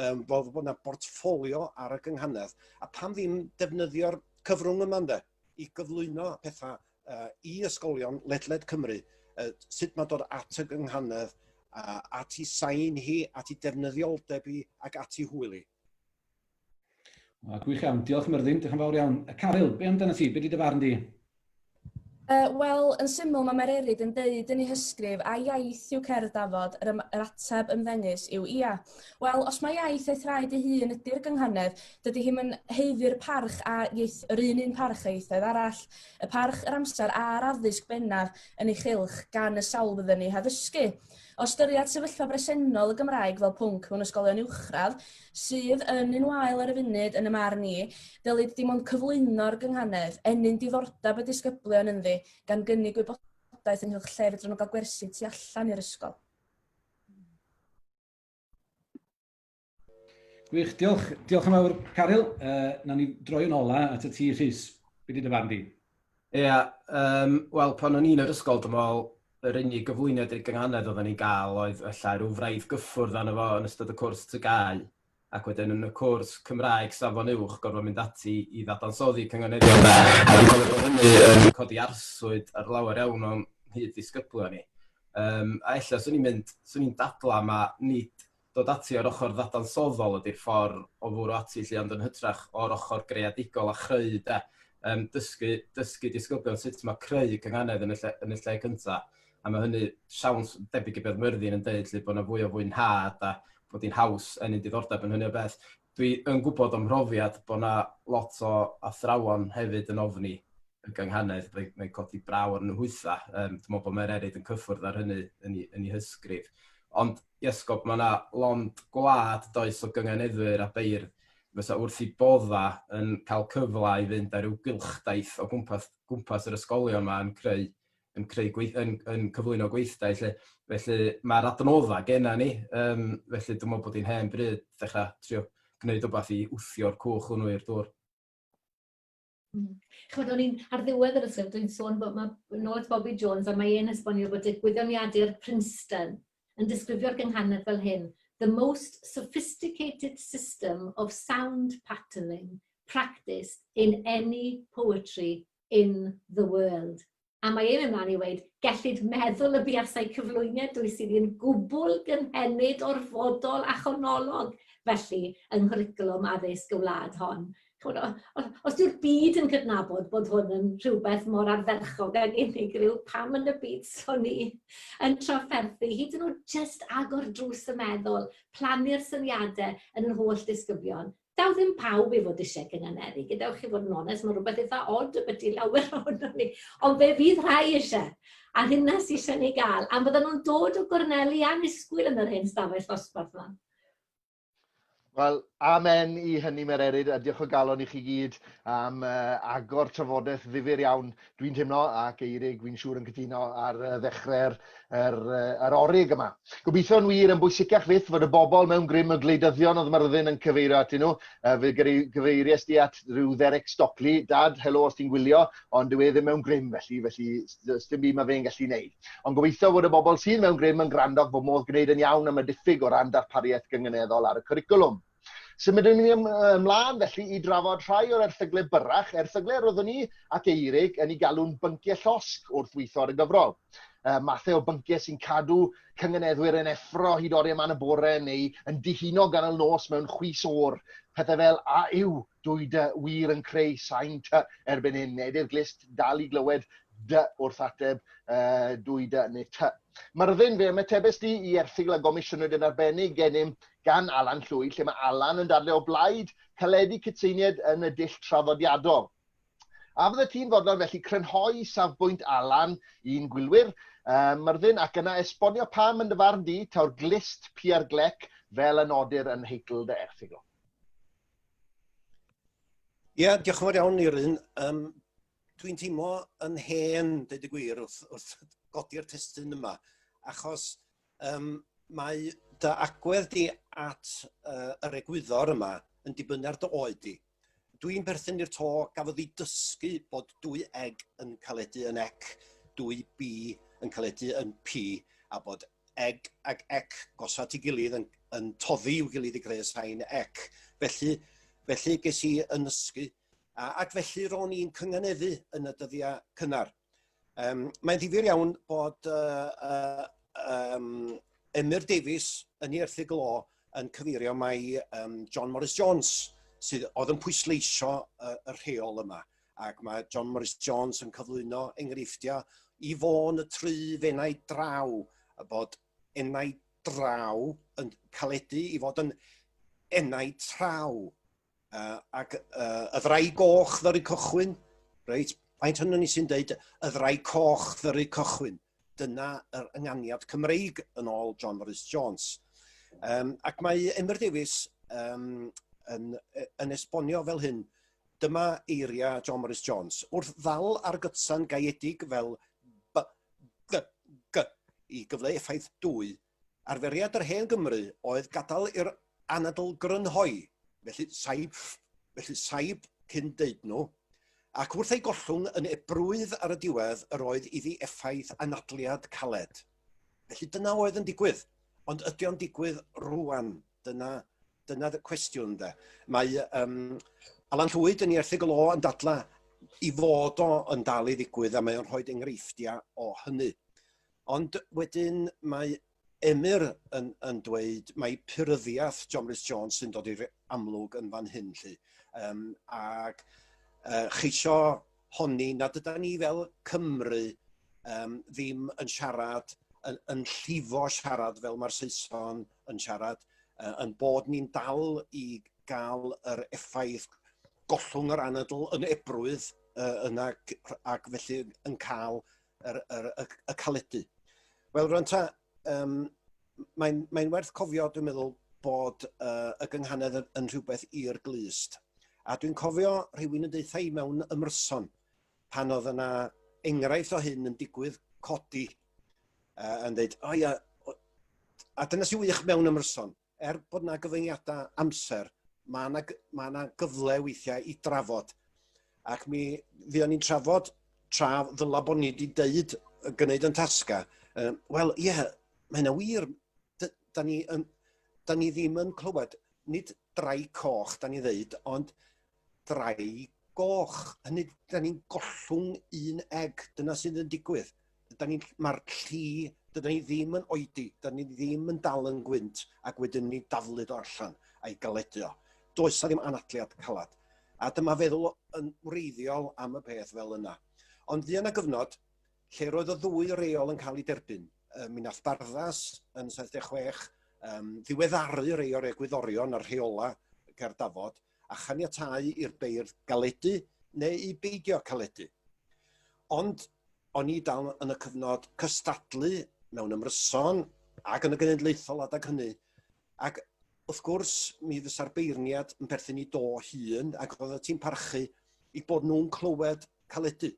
um, bod, bod yna bortffolio ar y gynghanedd. A pam ddim defnyddio'r cyfrwng yma ynde, i gyflwyno pethau uh, i ysgolion ledled Cymru, uh, sut mae dod at y gynghanedd, uh, at i sain hi, at i defnyddioldeb hi ac at i hwyl hi. O, gwych iawn. Diolch Myrddin, diolch yn fawr iawn. Caryl, be amdano ti? Be di dy farn di? Wel, yn syml, mae Mererid yn deud yn ei hysgrif, a iaith yw cerdd dafod, yr, yr ateb ymddengys yw ia. Wel, os mae iaith ei thraed ei hun ydy'r gynghanedd, dydy hi'm yn haeddu'r parch a ieith, yr un un parch a ieithoedd arall, y parch, yr amser a'r addysg bennaf yn ei chylch gan y sawl fydd yn ei haddysgu. O ystyried sefyllfa bresennol y Gymraeg fel pwnc mewn ysgolion uwchradd, sydd yn un wael ar y funud yn y marn i, dylid dim ond cyflwyno'r gynghanedd, ennyn diddordeb y disgyblion ynddi, gan gynnig gwybodaeth ynghylch lle fedrwn nhw gael gwersi tu allan i'r ysgol. Gwych, diolch. Diolch yn fawr, Caryl. Uh, nawn ni droi yn ola at y ti, Rhys. Be di dy farn di? Ie, yeah, um, wel, pan o'n i'n yr ysgol, dwi'n meddwl, yr unig gyflwyniad i'r gynghanedd oedden ni'n gael oedd ella rhyw fraidd gyffwrdd arno fo yn ystod y cwrs TGAU, ac wedyn yn y cwrs Cymraeg Safon Uwch gorfod mynd ati i ddadansoddi cynganeddion de, a dwi'n cofio bod hynny yn codi arswyd ar lawer iawn o'n nghyd-ddisgyblion ni. Um, a ella swn i'n mynd, swn i'n dadlau ma nid dod ati o'r ochr ddadansoddol ydy'r ffordd o fwrw ati 'lly, ond yn hytrach o'r ochr greadigol a chreu de. Um, dysgu, dysgu disgyblion sut mae creu cynghanedd yn y lle, yn y lle cyntaf. A mae hynny siawns debyg i beth Myrddin yn deud, lle bod yna fwy o fwynhad a bod hi'n haws ennyn diddordeb yn hynny o beth. Dwi yn gwybod o'm mhrofiad bod yna lot o athrawon hefyd yn ofni y gynghanedd, mae'n codi braw arnyn nhw hwytha. Um, dwi'n meddwl bod Mererid yn cyffwrdd ar hynny yn ei, yn ei hysgrif. Ond Iesgob, mae 'na lond gwlad, does, o gynganeddwyr a beirdd fysa wrth eu bodda yn cael cyfle i fynd ar ryw gylchdaith o gwmpas gwmpas yr ysgolion 'ma yn creu yn creu gweith- yn yn cyflwyno gweithdai 'lly. Felly ma'r adnodda genna ni, yym felly dwi'n meddwl bod hi'n hen bryd dechrau trio gwneud wbath i wthio'r cwch hwnnw i'r dŵr. Ch'mod o'n i'n ar ddiwedd yr ysgrif dwi'n sôn bod ma' nôl at Bobi Jones a mae e'n esbonio bod y gwyddoniadur Princeton yn disgrifio'r gynghanedd fel hyn, the most sophisticated system of sound patterning practiced in any poetry in the world. A mae e'n mynd mlaen i weud, gellid meddwl y buasai cyflwyniad dwysig yn gwbl gynhenid orfodol a chanolog felly yng nghwricwlwm addysg y wlad hon. Chimod, os dyw'r byd yn cydnabod bod hwn yn rhywbeth mor ardderchog ag unigryw, pam yn y byd so ni yn trafferthu hyd yn oed jyst agor drws y meddwl, plannu'r syniadau yn yr holl ddisgyblion. Daw ddim pawb i fod eisiau cynganeddu, gadewch chi fod yn onest, mae rhywbeth eitha od ybyti lawer ohonon ni, ond fe fydd rhai eisiau, a hynna sydd eisiau ni gael, a bydden nhw'n dod o gorneli annisgwyl yn yr hen stafell ddosbarth yma. Wel, amen i hynny, Mererid, a diolch o galon i chi gyd am uh, agor trafodaeth ddifyr iawn, dwi'n teimlo, ac Eirig, fi'n siŵr yn cytuno ar uh, ddechrau'r yr, yr orig yma. Gobeithio'n wir yn bwysicach fyth fod y bobl mewn grym y gwleidyddion oedd Myrddin yn cyfeirio atyn nhw. Fe gyfeiriais di at rhyw Derek Stockley, dad, helo os ti'n gwylio, ond dyw e ddim mewn grym felly, felly dim byd mae fe'n gallu wneud. Ond gobeithio fod y bobl sydd mewn grym yn gwrando bod modd gwneud yn iawn am y diffyg o ran darpariaeth gynganeddol ar y cwricwlwm. Symudwn ni ymlaen felly i drafod rhai o'r erthyglau byrrach, erthyglau roeddwn i ac Eirig yn ei galw'n bynciau llosg wrth weithio ar y gyfrol. Uh, mathau o bynciau sy'n cadw cynganeddwyr yn effro hyd oriau man y bore neu yn dihuno ganol nos mewn chwys o'r. Pethau fel a yw dwy dy wir yn creu sain ty erbyn hyn, neu ydy'r glust dal i glywed dy wrth ateb uh, dwy dy neu ty. Myrddin, fe ymatebes di i erthygl a gomisiynwyd yn arbennig gennym gan Alan Llwyd, lle mae Alan yn dadlau o blaid caledu cytseiniad yn y dull traddodiadol. A fydde ti'n fodlon felly crynhoi safbwynt Alan i'n gwylwyr, um, Myrddin, ac yna esbonio pam yn dy farn di taw'r glust pia'r glec fel y nodir yn nheitl dy erthygl? Ie, yeah, diolch yn fawr iawn i'r un. Um, Dwi'n teimlo yn hen, dweud y gwir, wrth, wrth godi'r testun yma, achos um, mae dy agwedd di at uh, yr egwyddor yma yn dibynnu ar dy oed di. Dwi'n perthyn i'r to gafodd ei dysgu bod dwy eg yn caledu yn ec, dwy b yn caledu yn p, a bod eg ag ec gosod at ei gilydd yn, yn toddi i'w gilydd i greu sain ec. Felly, felly ges i yn nysgu, a, ac felly ro'n i'n cynganeddu yn y dyddiau cynnar. Um, mae'n ddifyr iawn bod uh, uh, um, Emyr Davies yn ei erthygl o yn cyfeirio mai um, John Morris Jones sydd oedd yn pwysleisio uh, y rheol yma. Ac mae John Morris Jones yn cyflwyno enghreifftiau i fôn y try fenau draw, a bod enau draw yn caledu i fod yn enau traw. Uh, ac uh, y ddraig goch ddyru cychwyn, reit, faint hynny ni sy'n deud y ddraig coch ddyru cychwyn. Dyna yr ynganiad Cymreig yn ôl John Morris Jones. Um, ac mae Emyr Davies um, yn, yn esbonio fel hyn, dyma eiriau John Morris Jones, wrth ddal ar gytsan gaeedig fel b, g, g, i gyfleu effaith dwy, arferiad yr hen Gymru oedd gadael i'r anadl grynhoi, felly saib, felly saib cyn deud nhw, ac wrth ei gollwng yn ebrwydd ar y diwedd yr oedd iddi effaith anadliad caled. Felly dyna oedd yn digwydd, ond ydy o'n digwydd rwan? Dyna, dyna cwestiwn de. Mae um, Alan Llwyd yn ei erthygl o yn dadla i fod o yn dal i ddigwydd a mae o'n rhoi enghreifftiau o hynny. Ond wedyn mae Emyr yn, yn dweud mai puryddiaeth John Rhys Jones sy'n dod i'r amlwg yn fan hyn 'lly. Um, ac uh, cheisio honni nad yda ni fel Cymru um, ddim yn siarad, yn, yn llifo siarad fel mae'r Saeson yn siarad, uh, yn bod ni'n dal i gael yr effaith gollwng yr anadl yn ebrwydd uh, yna ac felly yn cael yr, yr, y, y caledu. Wel, rwan ta, um, mae'n mae werth cofio, dwi'n meddwl, bod uh, y gynghanedd yn, yn rhywbeth i'r glust. A dwi'n cofio rhywun yn deutha i mewn ymryson pan oedd yna enghraifft o hyn yn digwydd codi uh, yn dweud, o oh, ia, a dyna sy'n wych mewn ymryson, er bod 'na gyfyngiadau amser, mae 'na ma' 'na gyfle weithiau i drafod. Ac mi fuon ni'n trafod tra ddyla bod ni wedi deud gwneud yn tasga. Um, Wel, ie, yeah, mae hynna wir. Da ni, yn, da ni ddim yn clywed, nid drai coch, da ni ddeud, ond drai goch. Hynny, da ni'n gollwng un eg. Dyna sydd yn digwydd. Da ni'n, mae'r lli, dyda ni ddim yn oedi, da ni ddim yn dal yn gwynt ac wedyn ni daflud o allan a'i galedu o. Does na ddim anadliad calad. A dyma feddwl yn wreiddiol am y peth fel yna. Ond fuo 'na gyfnod lle roedd y ddwy reol yn cael ei derbyn. Mi nath Barddas yn 76 um, ddiweddaru rei o'r egwyddorion a'r rheola ger dafod a chaniatáu i'r beirdd galedu neu i beidio caledu. Ond o'n i dal yn y cyfnod cystadlu mewn ymryson ac yn y genedlaethol adag hynny, ac wrth gwrs mi fysa'r beirniad yn perthyn i do hun ac oedd ti'n parchu i bod nhw'n clywed caledu.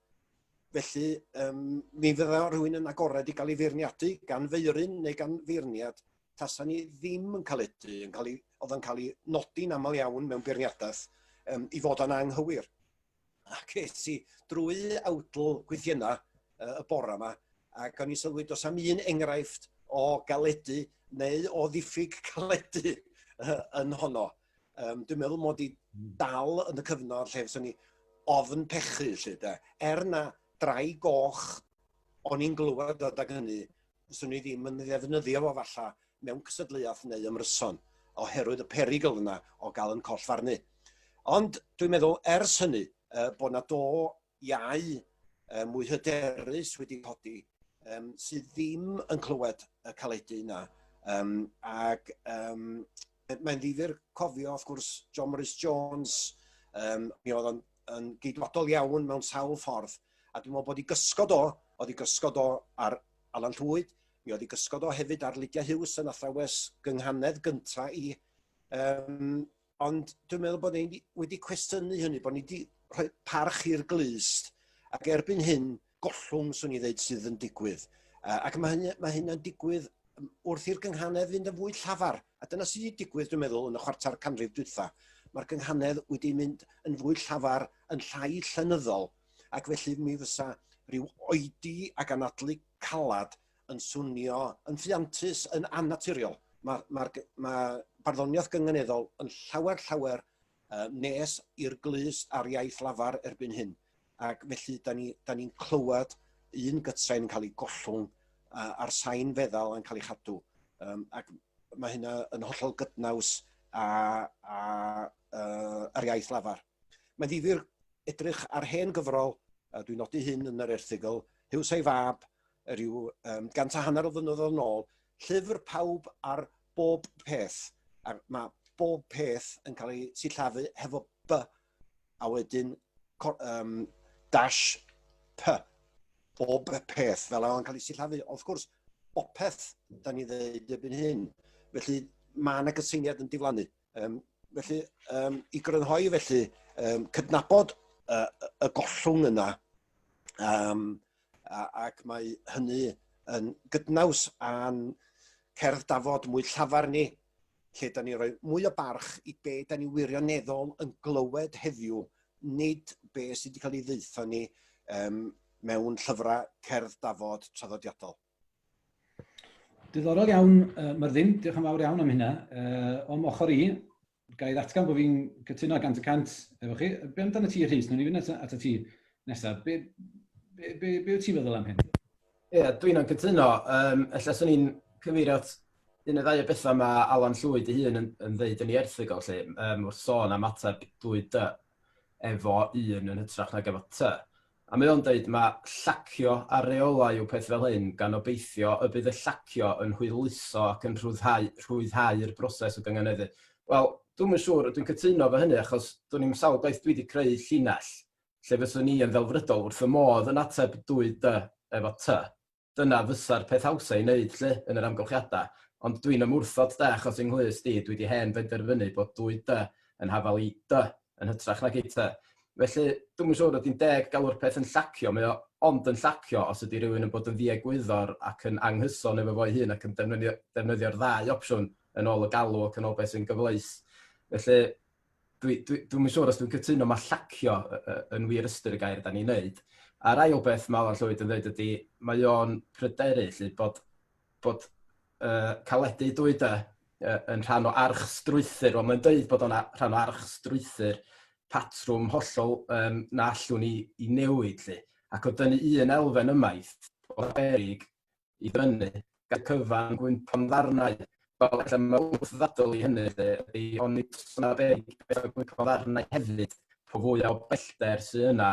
Felly, um, mi fydda rhywun yn agored i gael ei feirniadu gan feuryn neu gan feirniad tasa ni ddim yn caledu, yn cael ei, oedd yn cael ei nodi'n aml iawn mewn beirniadaeth um, i fod yn anghywir. Ac es i drwy awdl gwythiennau uh, y bore yma, ac o'n i'n sylwi does am un enghraifft o galedu neu o ddiffyg caledu uh, yn honno. Um, dwi'n meddwl mod i hmm. dal yn y cyfnod lle fyswn ni ofn pechu, lle de. Er na drai goch o'n i'n glywed adag hynny, fyswn i ddim yn ddefnyddio fo falla mewn cystadleuaeth neu ymryson oherwydd y perygl yna o gael yn collfarnu. Ond dwi'n meddwl ers hynny uh, bod na do iau uh, mwy hyderus wedi codi um, sydd ddim yn clywed y caledu yna. Um, ac um, mae'n ddifyr cofio, wrth gwrs, John Morris Jones, um, mi oedd o'n yn geidwadol iawn mewn sawl ffordd, a dwi'n meddwl bod i gysgod o, oedd i gysgod o ar Alan Llwyd, mi oedd i gysgod o hefyd ar Lydia Hughes yn athrawes gynghanedd gynta i. Um, ond dwi'n meddwl bod ni wedi cwestiynu hynny, bod ni wedi rhoi parch i'r glust, ac erbyn hyn, gollwng, swn i ddeud, sydd yn digwydd. Uh, ac mae, hynny, mae hynny'n digwydd wrth i'r gynghanedd fynd yn fwy llafar. A dyna sydd wedi digwydd, dwi'n meddwl, yn y chwarter canrif dwytha. Mae'r gynghanedd wedi mynd yn fwy llafar, yn llai llenyddol, ac felly mi fysa rhyw oedi ac anadlu calad yn swnio yn ffiantus, yn annaturiol. Mae, mae, mae barddoniaeth gynganeddol yn llawer, llawer uh, nes i'r glust a'r iaith lafar erbyn hyn. Ac felly, da ni'n ni, ni clywed un gytsain yn cael ei gollwng uh, a'r sain feddal yn cael ei chadw. Um, ac mae hynna yn hollol gydnaws a, a, uh, ar iaith lafar. Mae'n ddifyr edrych ar hen gyfrol, a dwi'n nodi hyn yn yr erthygl, Huws a'i fab, rhyw um, gant a hanner o flynyddoedd yn ôl, llyfr pawb ar bob peth. A mae bob peth yn cael ei sillafu hefo B, a wedyn um, dash P. Bob peth fel o'n cael ei sillafu. Wrth gwrs, bopeth da ni ddeud erbyn hyn. Felly mae yna gyseiniad yn diflannu. Um, felly, um, i grynhoi felly, um, cydnabod uh, y gollwng yna, um, a, ac mae hynny yn gydnaws â'n cerdd dafod mwy llafar ni, lle da ni roi mwy o barch i be da ni wirioneddol yn glywed heddiw, nid be sydd wedi cael ei ddeutha ni um, mewn llyfrau cerdd dafod traddodiadol. Diddorol iawn, uh, Myrddin, diolch yn fawr iawn am hynna. Uh, o'm ochr i, ga i ddatgan bod fi'n cytuno gant y cant efo chi. Be amdano ti, Rhys? Nw'n i fynd at, at ti nesaf. Be, be, be, be wyt ti'n feddwl am hyn? Ie, yeah, dwi'n yn cytuno. Um, ella swn i'n cyfeirio at un neu ddau o bethau mae Alan Llwyd ei hun yn, yn ddeud yn ei erthygl, lle, um, wrth sôn am ateb 2D efo un yn hytrach nag efo T. A mae o'n deud ma' llacio ar reolau yw peth fel hyn, gan obeithio y bydd y llacio yn hwyluso ac yn rhwyddhau rhwyddhau'r broses o gynganeddu. Wel, dwi'm yn siŵr, dwi'n cytuno efo hynny achos dwn i'm sawl gwaith dwi 'di creu llinell lle fyswn i yn ddelfrydol wrth fy modd yn ateb 2D efo T. Dyna fysa'r peth hawsa i wneud 'lly, yn yr amgylchiadau. Ond dwi'n ymwrthod de, achos yng nghlust i, dwi 'di hen benderfynu bod 2D yn hafal i D yn hytrach nag i T. Felly, dwi'm yn siŵr ydy'n deg galw'r peth yn llacio, mae o ond yn llacio os ydy rhywun yn bod yn ddiegwyddor ac yn anghyson efo fo'i hun ac yn defnyddio, defnyddio'r ddau opsiwn yn ôl y galw ac yn ôl beth sy'n gyfleus. Felly, dwi, dwi, dwi'm yn siŵr os dwi'n cytuno mae llacio yn wir ystyr y gair da ni'n neud. A'r ail beth mae Alan Llwyd yn dweud ydy, mae o'n pryderu lly bod, bod uh, caledu 2D uh, yn rhan o arch strwythur. Wel, mae'n dweud bod o'n rhan o arch strwythur patrwm hollol um, na allwn ni i newid lly. Ac o dynnu un elfen ymaith, o berig i fyny, gan y cyfan gwympo'n ddarnau. Wel, ella mae wrth ddadl i hynny, lle, ydy, onid oes yna berig i bethau gwympo'n ddarnau hefyd, po fwya o bellter sy yna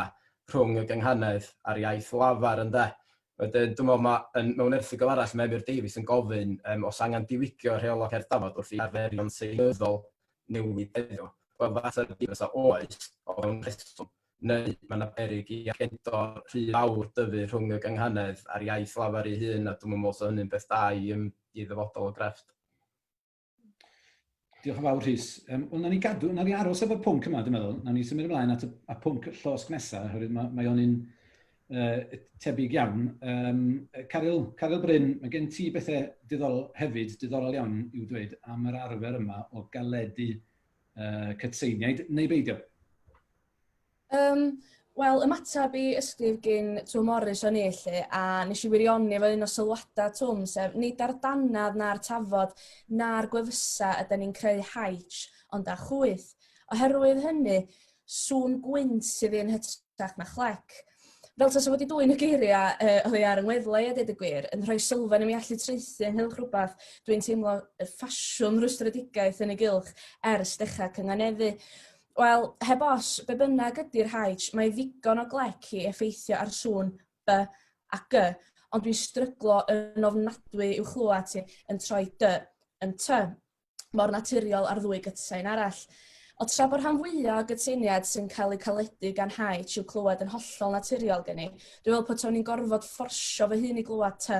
rhwng y gynghanedd a'r iaith lafar, ynde? Wedyn, dwi'n meddwl ma' yn, mewn erthygl arall mae Emyr Davies yn gofyn um, os angen diwygio rheolau cerdd dafod wrth i arferion seinyddol newid heddiw. Wel, fy ateb i fysa oes, o fewn rheswm, neu mae 'na beryg i agendor rhy fawr dyfu rhwng y gynghanedd a'r iaith lafar ei hun, a dwi'm yn meddwl 'sa hynny'n beth da i um, i ddyfodol y grefft. Diolch yn fawr, Rhys. Um, wel, na ni gadw, na ni aros efo'r pwnc yma, dwi'n meddwl. Na ni symud ymlaen at y at pwnc llosg nesaf, oherwydd mae, mae o'n un uh, tebyg iawn. Um, Caryl, Caryl Bryn, mae gen ti bethau diddorol hefyd, diddorol iawn i'w dweud am yr arfer yma o galedu uh, cytseiniaid, neu beidio? Um, Wel, ymateb i ysgrif gyn Twm Morris o'n i 'lly, a nes i wirioni efo un o sylwadau Twm, sef nid ar dannedd na'r tafod na'r gwefusau ydan ni'n creu haich, ond â chwyth. Oherwydd hynny, sŵn gwynt sydd yn hytrach na chlec. Fel tasa wedi dwyn y geiriau uh, oddi ar yng ngweddle i a deud y gwir, yn rhoi sylfaen i mi allu traethu ynghylch rhywbeth dwi'n teimlo y ffasiwn rwystredigaeth yn ei gylch ers dechrau cynganeddu. Wel, heb os, be bynnag ydy'r haich, mae ddigon o glec i effeithio ar sŵn B a G, ond dwi'n stryglo yn ofnadwy i'w chlywed ti yn troi D yn T, mor naturiol ar ddwy gytsain arall. Ond tra bod rhan fwyaf o gytseiniad sy'n cael eu caledu gan haich i'w clywed yn hollol naturiol gen i, dwi'n meddwl bod o'n i'n gorfod fforsio fy hun i glywed T.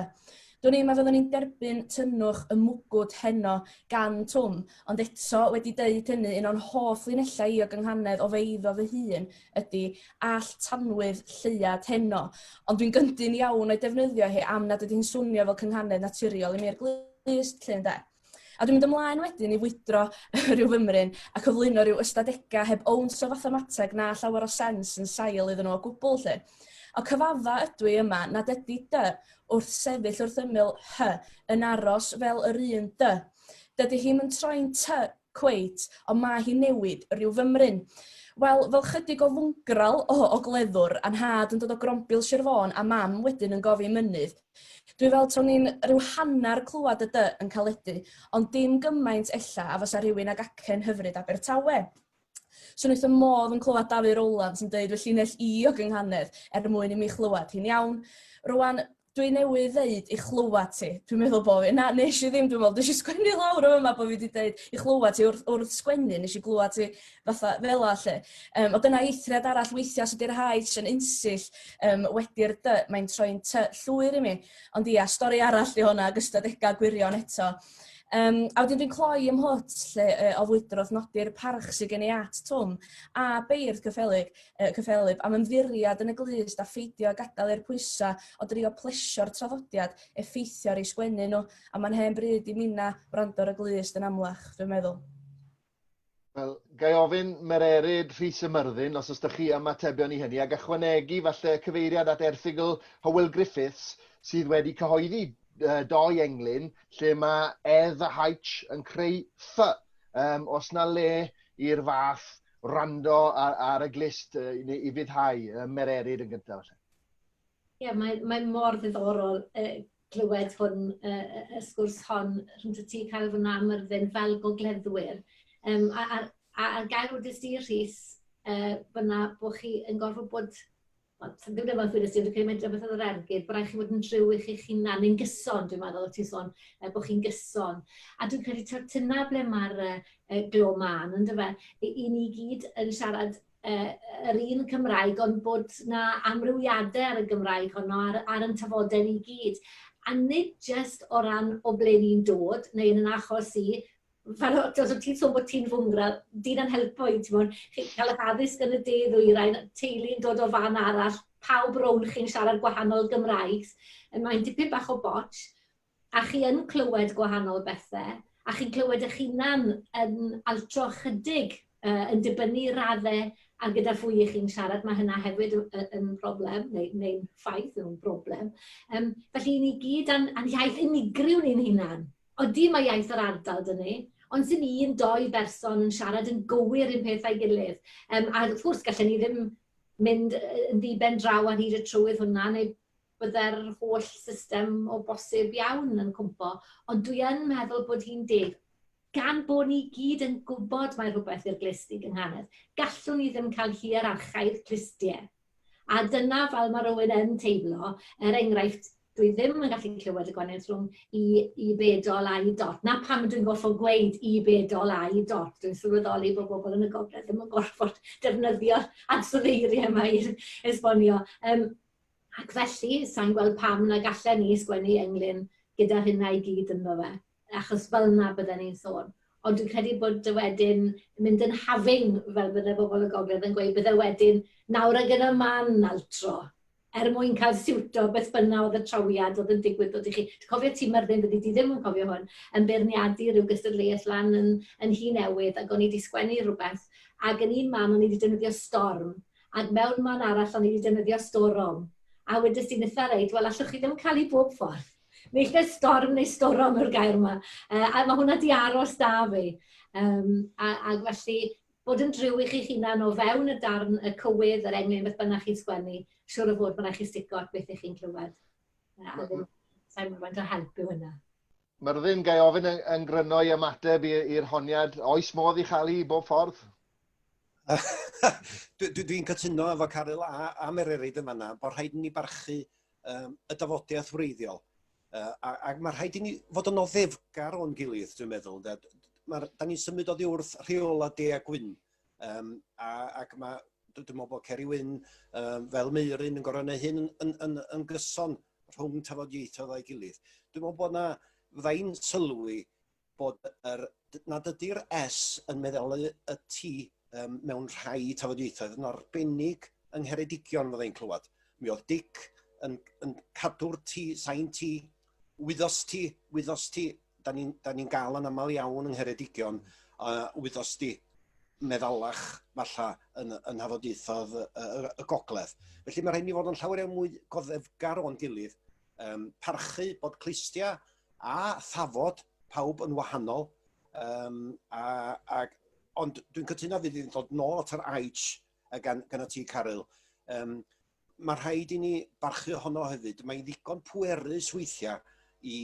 Dwn i'm a fyddwn i'n derbyn tynnwch y mwgwd heno gan Twm, ond eto, wedi deud hynny, un o'n hoff linellau i o gynghanedd o feiddo fy hun ydy 'All tanwydd lleuad heno', ond dwi'n gyndyn iawn o'i defnyddio hi am nad ydy hi'n swnio fel cynghanedd naturiol i mi i'r glust, 'lly ynde. A dwi'n mynd ymlaen wedyn i fwydro rhyw fymryn a cyflwyno rhyw ystadegau heb owns o fathemateg na llawer o sens yn sail iddyn nhw o gwbl 'lly. O cyfadda ydw i yma nad ydy dy wrth sefyll wrth ymyl hy yn aros fel yr un dy. Dydy hi'm yn troi'n ty cweit, ond mae hi'n newid rhyw fymryn. Wel, fel chydig o fwngral o ogleddwr, a nhad yn dod o Grombil Sir Fôn a mam wedyn yn gofyn mynydd, dwi fel to'n i'n rhyw hanner clywed y dy yn caledu, ond dim gymaint ella a fysa rhywun ag acen hyfryd Abertawe. Swn i wrth fy modd yn clywed Dafydd Rowlands yn deud fy llinell i o gynghanedd er mwyn i mi chlywed hi'n iawn. Rwan, Dwi newydd ddeud i chlywed ti. Dwi'n meddwl bo' fi... Na, nes i ddim, dwi'n meddwl. Nes i sgwennu lawr yn fama bo' fi 'di deud i chlywed ti wrth, wrth sgwennu, nes i glywed ti fatha fela 'lly. Um, ond dyna eithriad arall weithiau os ydy'r haich yn unsill um, wedi'r dy, mae'n troi'n ty llwyr i mi. Ond ia, stori arall di hwnna, ag ystadegau gwirion eto. Um, a wedyn dwi'n cloi ym mhwt lle uh, o fwydro wrth nodi'r parch sydd gen i at Twm a beirdd cyffelyg, uh, cyffelyb am ymddiriad yn y glust a pheidio â gadael i'r pwysau o drio plesio'r traddodiad effeithio ar eu sgwennu nhw, a mae'n hen bryd i minna wrando ar y glust yn amlach, dwi'n meddwl. Wel, ga i ofyn Mererid Rhys y Myrddin, os oes 'da chi ymatebion i hynny, ac ychwanegu falle cyfeiriad at erthygl Hywel Griffiths sydd wedi cyhoeddi doi englyn lle mae edd a haich yn creu ff. Um, os na le i'r fath rando ar, ar y glist uh, i, i fuddhau uh, Mererid yn gyntaf. Falle. Ie, yeah, mae, mae mor ddiddorol uh, clywed hwn, uh, y sgwrs hon rhwng ti cael fyna am Myrddin fel gogleddwyr. Um, a, a, a, a gair wdys di, Rhys, uh, fyna bod chi yn gorfod bod wel, ddim yn meddwl dwi'n credu mae'n rhywbeth oedd yr ergyd, bod rhaid chi fod yn driw i chi'ch hunan, neu'n gyson, dwi'n meddwl, ti'n sôn, bod chi'n gyson. A dwi'n credu taw tyna ble mae'r uh, glo mân, yn dyfe? I, i ni gyd yn siarad uh, yr un Cymraeg, ond bod na amrywiadau ar y Gymraeg honno, ar, ar yn tafodau ni gyd. A nid jyst o ran o ble ni'n dod, neu yn yn achos i, fel os wyt ti'n sôn bod ti'n fwngra, dyn yn helpu i, ti'n bod, chi'n cael eich addysg yn y de ddwyrain, teulu'n dod o fan arall, pawb rownd chi'n siarad gwahanol Gymraeg, mae'n dipyn bach o botch, a chi yn clywed gwahanol bethau, a chi'n clywed eich hunan yn altro chydig uh, yn dibynnu raddau a gyda phwy ych chi'n siarad, mae hynna hefyd yn, yn broblem, neu, neu'n ffaith yn broblem. Um, felly, ni gyd a'n, a'n iaith unigryw ni'n hunan. Odi, mae iaith yr ardal 'da ni, ond sy'n un, doi berson yn siarad yn gywir un peth a'i gilydd. Um, a wrth gwrs, gallen ni ddim mynd yn ddi-ben draw ar hyd y trywydd hwnna, neu bydde'r holl system o bosib iawn yn cwmpo. Ond dwi yn meddwl bod hi'n deg. Gan bod ni gyd yn gwybod mae rhywbeth i'r glust i gynghanedd, gallwn ni ddim cael hierarchaidd clustiau. A dyna fel mae rhywun yn teimlo, er enghraifft, dwi ddim yn gallu clywed y gwahaniaeth rhwng i, i bedol a i dot. Na pam dwi'n gorfod gweud i bedol a i dot. Dwi'n sylweddoli bod bobl yn y gogledd ddim yn gorfod defnyddio'r ansoddeiriau yma i esbonio. Um, ac felly, sa'n gweld pam na gallen ni sgwennu englyn gyda hynna i gyd ynddo fe. Achos fel yna bydden ni'n sôn. Ond dwi'n credu bod y wedyn mynd yn hafin, fel bydde bobl y gogledd yn gweud, bydde wedyn nawr ag yn y man altro, er mwyn cael siwto beth bynnag oedd y trawiad oedd yn digwydd dod i chi. Dwi'n cofio ti, Myrddin, byddi di ddim yn cofio hwn, yn beirniadu rhyw gystadleuaeth lan yn, yn Nhŷ Newydd, ac o'n i wedi sgwennu rhywbeth, ac yn un man o'n i wedi defnyddio storm, ac mewn man arall o'n i wedi defnyddio storom. A wedes i'n eitha reit, wel allwch chi ddim cael ei bob ffordd. Naill ai storm neu storom yw'r gair yma. Uh, a mae hwnna di aros da fi. Um, a, a felly, bod yn driw i chi'ch hunan o fewn y darn, y cywydd, yr englyn, beth bynnag chi'n sgwennu, siwr o fod mae'n rhaid chi stico at beth ych chi'n clywed. A ddim, sa'n mwyn faint o help yw hynna. Myrddin, gai ofyn yn, yn gryno i ymateb i'r honiad, oes modd i chael i bob ffordd? Dwi'n dwi, dwi cytuno efo Caryl a, a Mererid yn fanna, bod rhaid i ni barchu um, y dafodiaeth wreiddiol. Uh, a, ac mae rhaid i ni fod yn oddefgar o'n gilydd, dwi'n meddwl. Mae'r, da ni'n symud oddi wrth rheola de a gwyn. Um, a, ac mae, dwi'n meddwl bod Ceri Wyn, um, fel Meuryn, yn gorfod gwneud hyn yn, yn, yn, yn gyson rhwng tafodieithoedd a'i gilydd. Dwi'n meddwl bod na, fydda i'n sylwi bod yr, nad ydy'r S yn meddwl y T um, mewn rhai tafodieithoedd yn arbennig yng Ngheredigion fydda i'n clywed. Mi oedd Dic yn, yn cadw'r T, sain T, wyddos ti, wyddos ti, da ni'n ni gael yn aml iawn yng Ngheredigion, uh, wyddos ti, meddalach falle yn, yn nhafodieithoedd y, y, y gogledd. Felly mae rhaid ni fod yn llawer iawn mwy goddefgar o'n gilydd, um, parchu bod clustia a thafod pawb yn wahanol, um, a, ac, ond dwi'n cytuno fydd i'n dod nôl at yr aich gan, gan y ti, Caryl. Um, mae rhaid i ni barchu honno hefyd. Mae'n ddigon pwerus weithiau i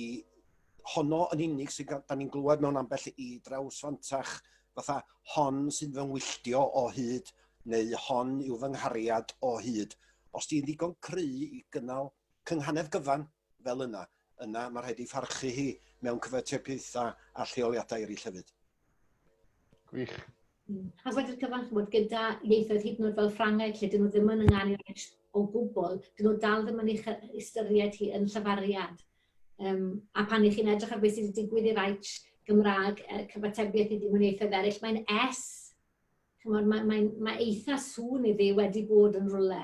honno yn unig sy'n da ni'n glywed mewn ambell i draws fantach fatha hon sy'n fy ngwylltio o hyd neu hon yw fy nghariad o hyd. Os di'n ddigon cry i gynnal cynghanedd gyfan. fel yna, yna mae rhaid ei pharchu hi mewn cyfatebiaethau a lleoliadau eraill hefyd. Gwych. A wedi'r cyfan, ch'mod, gyda ieithoedd hyd yn oed fel Ffrangeg, lle 'dyn nhw ddim yn ynganu reit o gwbl, 'dyn nhw dal ddim yn ei ystyried hi yn llafariad. Um, a pan i chi'n edrych ar beth sydd wedi digwydd i'r Aich Gymraeg, cyfatebiaeth iddi mewn ieithoedd eraill, mae'n S. Ch'mod, mae, mae, mae eitha sŵn iddi wedi bod yn rhywle.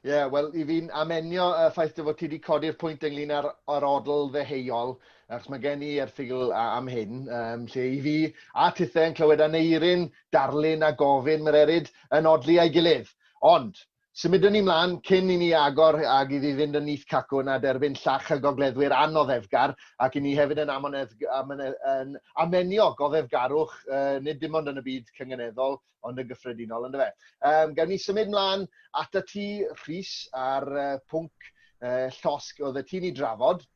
Ie, yeah, wel, i fi'n amenio y ffaith dy fod ti wedi codi'r pwynt ynglyn â'r ar odl ddeheuol, achos mae gen i erthygl am hyn, um, lle i fi a tithe yn clywed Aneirin, darlun a gofyn Mererid yn odli a'i gilydd. Ond, symudwn ni mlaen cyn i ni agor ag iddi fynd yn nyth cacwn a derbyn llach y gogleddwyr anoddefgar, ac i ni hefyd yn, amonedd, amone, yn amenio goddefgarwch, uh, nid dim ond yn y byd cynganeddol, ond yn gyffredinol, yndyfe? Um, gawn ni symud mlaen at y ti, Rhys, ar uh, pwnc uh, llosg oedd y ti'n ei drafod,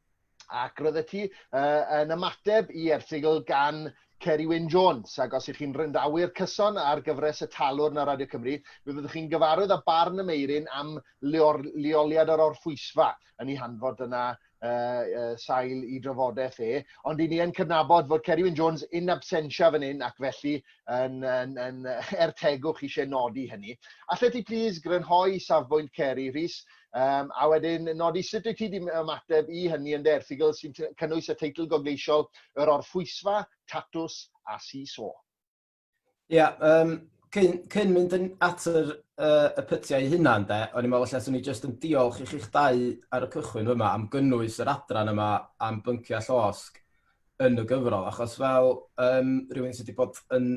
ac roedd y ti uh, yn ymateb i erthygl gan Ceri Wyn Jones, ac os ych chi'n ryndawyr cyson ar gyfres y Talwrn ar Radio Cymru, mi fyddwch chi'n gyfarwydd â barn y Meiryn am leoliad yr orffwysfa yn ei hanfod yna uh, sail i drafodaeth e, ond i ni yn cydnabod fod Ceri Wyn Jones in absentia fan hyn ac felly yn, yn, yn er tegwch eisiau nodi hynny. Allet ti plîs grynhoi safbwynt Ceri, Rhys, um, a wedyn nodi sut wyt ti wedi ymateb i hynny yn dy erthygl sy'n cynnwys y teitl gogleisiol Yr Orffwysfa, Tatws a Si-so. Ia, um, cyn, cyn mynd yn, at yr, uh, y pytiau eu hunan, de, o'n i'n meddwl ella swn i jyst yn diolch i chi'ch dau ar y cychwyn yma am gynnwys yr adran yma am bynciau llosg yn y gyfrol, achos fel um, rhywun sydd wedi bod yn,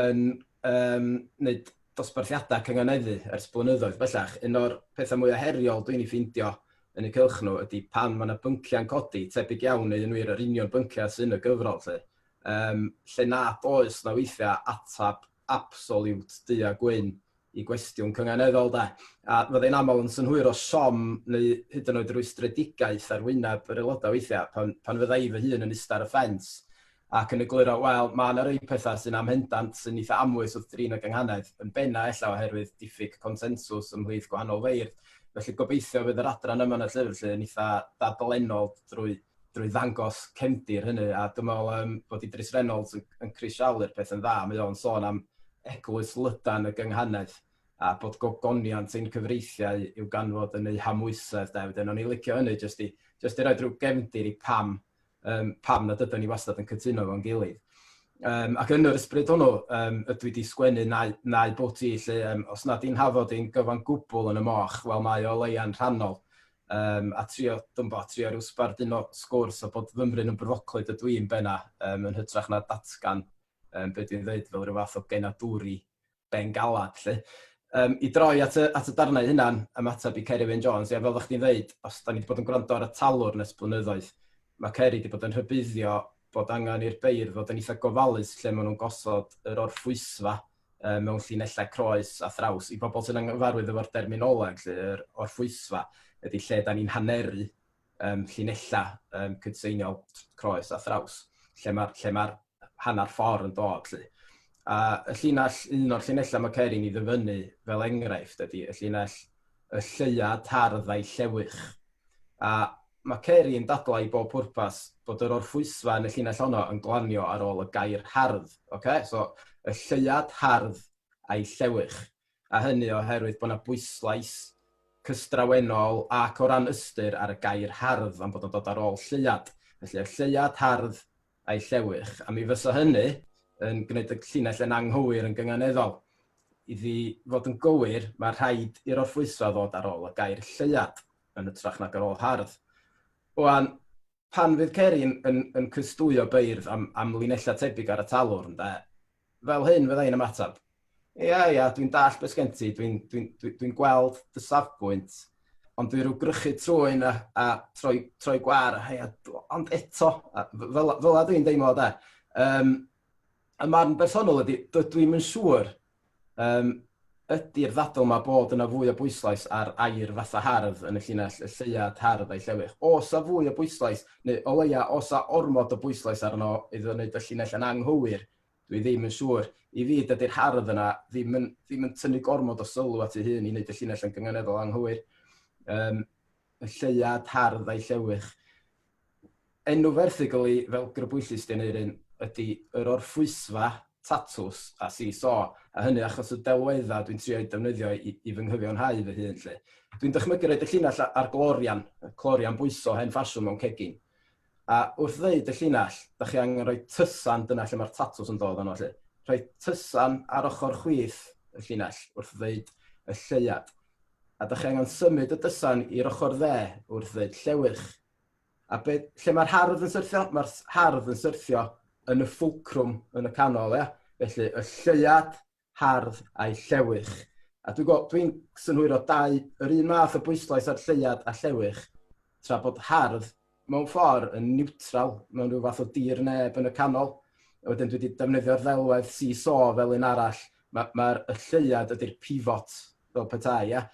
yn um, wneud dosbarthiadau cynganeddu ers blynyddoedd bellach, un o'r pethau mwyaf heriol dwi'n ei ffeindio yn y cylch nhw ydy pan mae yna bynciau'n codi, tebyg iawn neu yn wir yr union bynciau sy'n y gyfrol, lle. um, lle nad oes na weithiau atab absoliwt du a gwyn i gwestiwn cynganeddol de. A fyddai'n aml yn synhwyro siom neu hyd yn oed rwystredigaeth ar wyneb yr aelodau weithiau pan, pan fydda i fy hun yn ista ar y ffens ac yn egluro, wel, mae yna rei pethau sy'n amhendant, sy'n eitha amwys wrth drin y gynghanedd, yn benna ella oherwydd diffyg consensws ymhlith gwahanol feirdd. Felly gobeithio fydd yr adran yma yn y llyfr lle yn eitha dadlennol drwy drwy ddangos cefndir hynny, a dwi'n meddwl um, bod Idris Reynolds yn, yn crisialu'r peth yn dda. Mae o'n sôn am eglwys lydan y gynghanedd a bod gogoniant ein cyfreithiau i'w ganfod yn eu hamwysedd. De. Wedyn o'n i'n licio hynny jyst i, jyst i roi rhyw gefndir i pam, um, pam nad ydyn ni wastad yn cytuno fo'n gilydd. Um, ac yn yr ysbryd hwnnw, um, ydw i wedi sgwennu nau, nau bwt i, lle um, os nad i'n hafod i'n gyfan gwbl yn y moch, wel mae o leia'n rhannol. Um, a trio, dwi'n bo, trio rhyw sbarduno sgwrs a bod fymryn yn bryfoclyd ydw i'n benna, um, yn hytrach na datgan um, be dwi'n dweud fel rhyw fath o genadwri bengalad, lle. Um, I droi at y, at y darnau hunan, ymateb i Ceri Wyn Jones, ia, fel ddech chdi'n dweud, os da ni wedi bod yn gwrando ar y talwrn ers blynyddoedd, mae Ceri wedi bod yn rhybuddio bod angen i'r beirdd fod yn eitha gofalus lle maen nhw'n gosod yr orffwysfa um, mewn llinellau croes a thraws. I bobl sy'n anghyfarwydd efo'r derminoleg, lle yr orffwysfa ydy lle da ni'n haneru um, llinellau um, cydseiniol croes a thraws, lle mae'r lle mae hanner ffordd yn dod. Lle. A y llinell, un o'r llinellau mae Ceri'n ei ddyfynnu fel enghraifft ydy y llinell y lleuad hardd a'i llewych. A mae Ceri yn dadlau i bob pwrpas bod yr orffwysfa yn y llinell honno yn glanio ar ôl y gair hardd. Okay? So, y lleuad hardd a'i llewych. A hynny oherwydd bod yna bwyslais cystrawennol ac o ran ystyr ar y gair hardd am bod o'n dod ar ôl lleuad. Felly, y lleuad hardd a'i llewych, a mi fysa hynny yn gwneud y llinell yn anghywir yn gynganeddol. Iddi fod yn gywir, mae rhaid i'r orffwysfa ddod ar ôl y gair lleuad yn hytrach nag ar ôl hardd. Wan, pan fydd Ceri yn, yn, yn cystwyo beirdd am, am linellau tebyg ar y talwrn, de, fel hyn fydda i'n ymateb. Ia, ia, dwi'n dallt beth sgen ti, dwi'n dwi, dwi, dwi gweld dy safbwynt, ond dwi'n rhyw grychu trwy'n a, a troi, troi gwar, a, ia, ond eto, a, fel, fel a dwi'n deimlo de. Um, y marn bersonol ydy, dydw i'm yn siŵr um, ydy'r ddadl yma bod yna fwy o bwyslais ar air fatha hardd yn y llinell y lleuad hardd a'i llewych. Oes a fwy o bwyslais, neu o leia, oes a ormod o bwyslais arno iddo wneud y llinell yn anghywir, Dwi ddim yn siŵr. I fi, dydy'r hardd yna ddim yn, ddim yn tynnu gormod o sylw at ei hun i wneud y llinell yn gynganeddol anghywir. Um, Y lleuad hardd a'i llewych. Enw fy erthygl i, fel grybwyllus di Aneurin, ydy Yr Orffwysfa, Tatws a Si-So, a hynny achos y delweddau dwi'n trio eu defnyddio i, i fy nghyfiawnhau fy hun 'lly. Dwi'n dychmygu roid y llinell ar glorian, clorian bwyso hen ffasiwn mewn cegin. A wrth ddeud y llinell, da chi angen rhoi tysan, dyna lle mae'r tatws yn dod yno 'lly. Rhoi tysan ar ochr chwith y llinell wrth ddeud y lleuad. A da chi angen symud y dysan i'r ochr dde wrth ddeud llewyrch. A be, lle mae'r hardd yn syrthio? Mae'r hardd yn syrthio yn y ffwlcrwm yn y canol, ia? Felly, y lleuad, hardd a'i llewych. A dwi'n gweld, dwi'n synhwyro dau, yr un math o bwyslais ar lleuad a llewych, tra bod hardd mewn ffordd yn niwtral, mewn rhyw fath o dir neb yn y canol. A wedyn dwi wedi defnyddio'r ddelwedd see-saw fel un arall. Mae'r ma, y lleuad ydy'r pivot, fel petai, ia?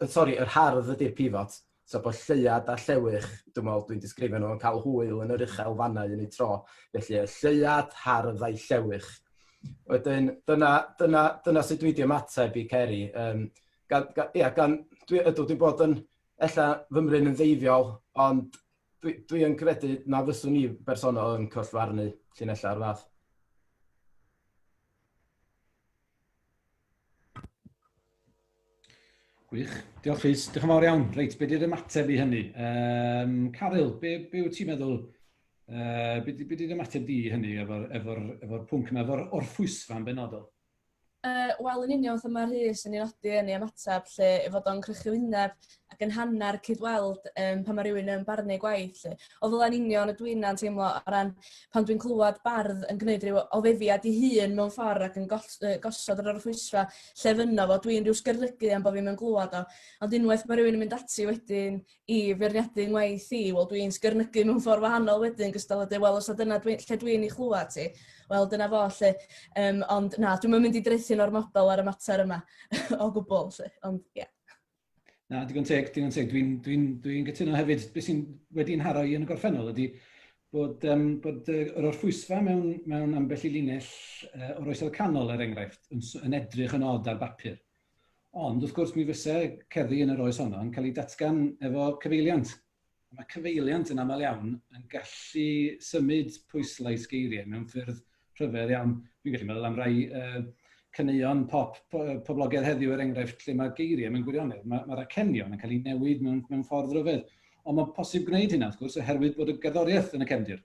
Sori, yr hardd ydy'r pivot. So bod lleuad a llewych, dwi'n meddwl dwi'n disgrifio nhw yn cael hwyl yn yr uchel fannau yn eu tro. Felly y lleuad, hardd a'i llewych. Wedyn, dyna, dyna, dyna sut dwi wedi ymateb i Ceri. Um, gan, gan, ia, gan, dwi, ydw, dwi'n bod yn, ella fymryn yn ddeifiol, ond dwi, dwi yn credu na fyswn i bersonol yn collfarnu llinellau o'r fath. Gwych. Diolch Rhys. Diolch yn fawr iawn. Reit, be di'r ymateb i hynny? Um, Caryl, be, be wyt ti'n meddwl, uh, be, be di'r ymateb di i hynny efo'r efo efo pwnc yma, efo'r orffwysfa yn benodol? Uh, Wel, yn union fatha mae Rhys yn ei nodi yn ei ymateb lle ei fod o'n crychu wyneb ac yn hanner cydweld um, pan mae rhywun yn barnu gwaith. Lle. O fel yn union y dwi'n na'n teimlo o ran pan dwi'n clywed bardd yn gwneud rhyw oddefiad i hun mewn ffordd ac yn gos, uh, gosod yr orffwysfa lle fynno fo, dwi'n rhyw sgyrlygu am bod fi'n mynd glywed o. Ond unwaith mae rhywun yn mynd ati wedyn i feirniadu ngwaith i, wel dwi'n sgyrnygu mewn ffordd wahanol wedyn, gystal â dweud, wel os na dyna dwi, lle dwi'n ei chlywed ti, wel dyna fo lle. Um, ond na, dwi'n mynd i draethu'n ormodol ar y mater yma o gwbl, lle. Ond ie. Yeah. Na, digon teg, digon teg. Dwi'n dwi dwi, dwi cytuno hefyd, beth sy'n wedi'n haro i yn y gorffennol ydy bod, um, bod yr orffwysfa mewn, mewn ambell i linell uh, o'r oesoedd canol, er enghraifft, yn, yn edrych yn od ar bapur. Ond, wrth gwrs, mi fyse cerddi yn yr oes honno yn cael ei datgan efo cyfeiliant. Mae cyfeiliant yn aml iawn yn gallu symud pwyslais geiriau mewn ffyrdd rhyfedd iawn. Dwi'n gallu meddwl am rai uh, caneuon pop poblogaidd heddiw er enghraifft lle mae geiriau mewn gwirionedd, mae'r mae acenion yn cael ei newid mewn, mewn ffordd rhyfedd. Ond mae'n posib gwneud hynna, wrth gwrs, oherwydd bod y gerddoriaeth yn y cefndir.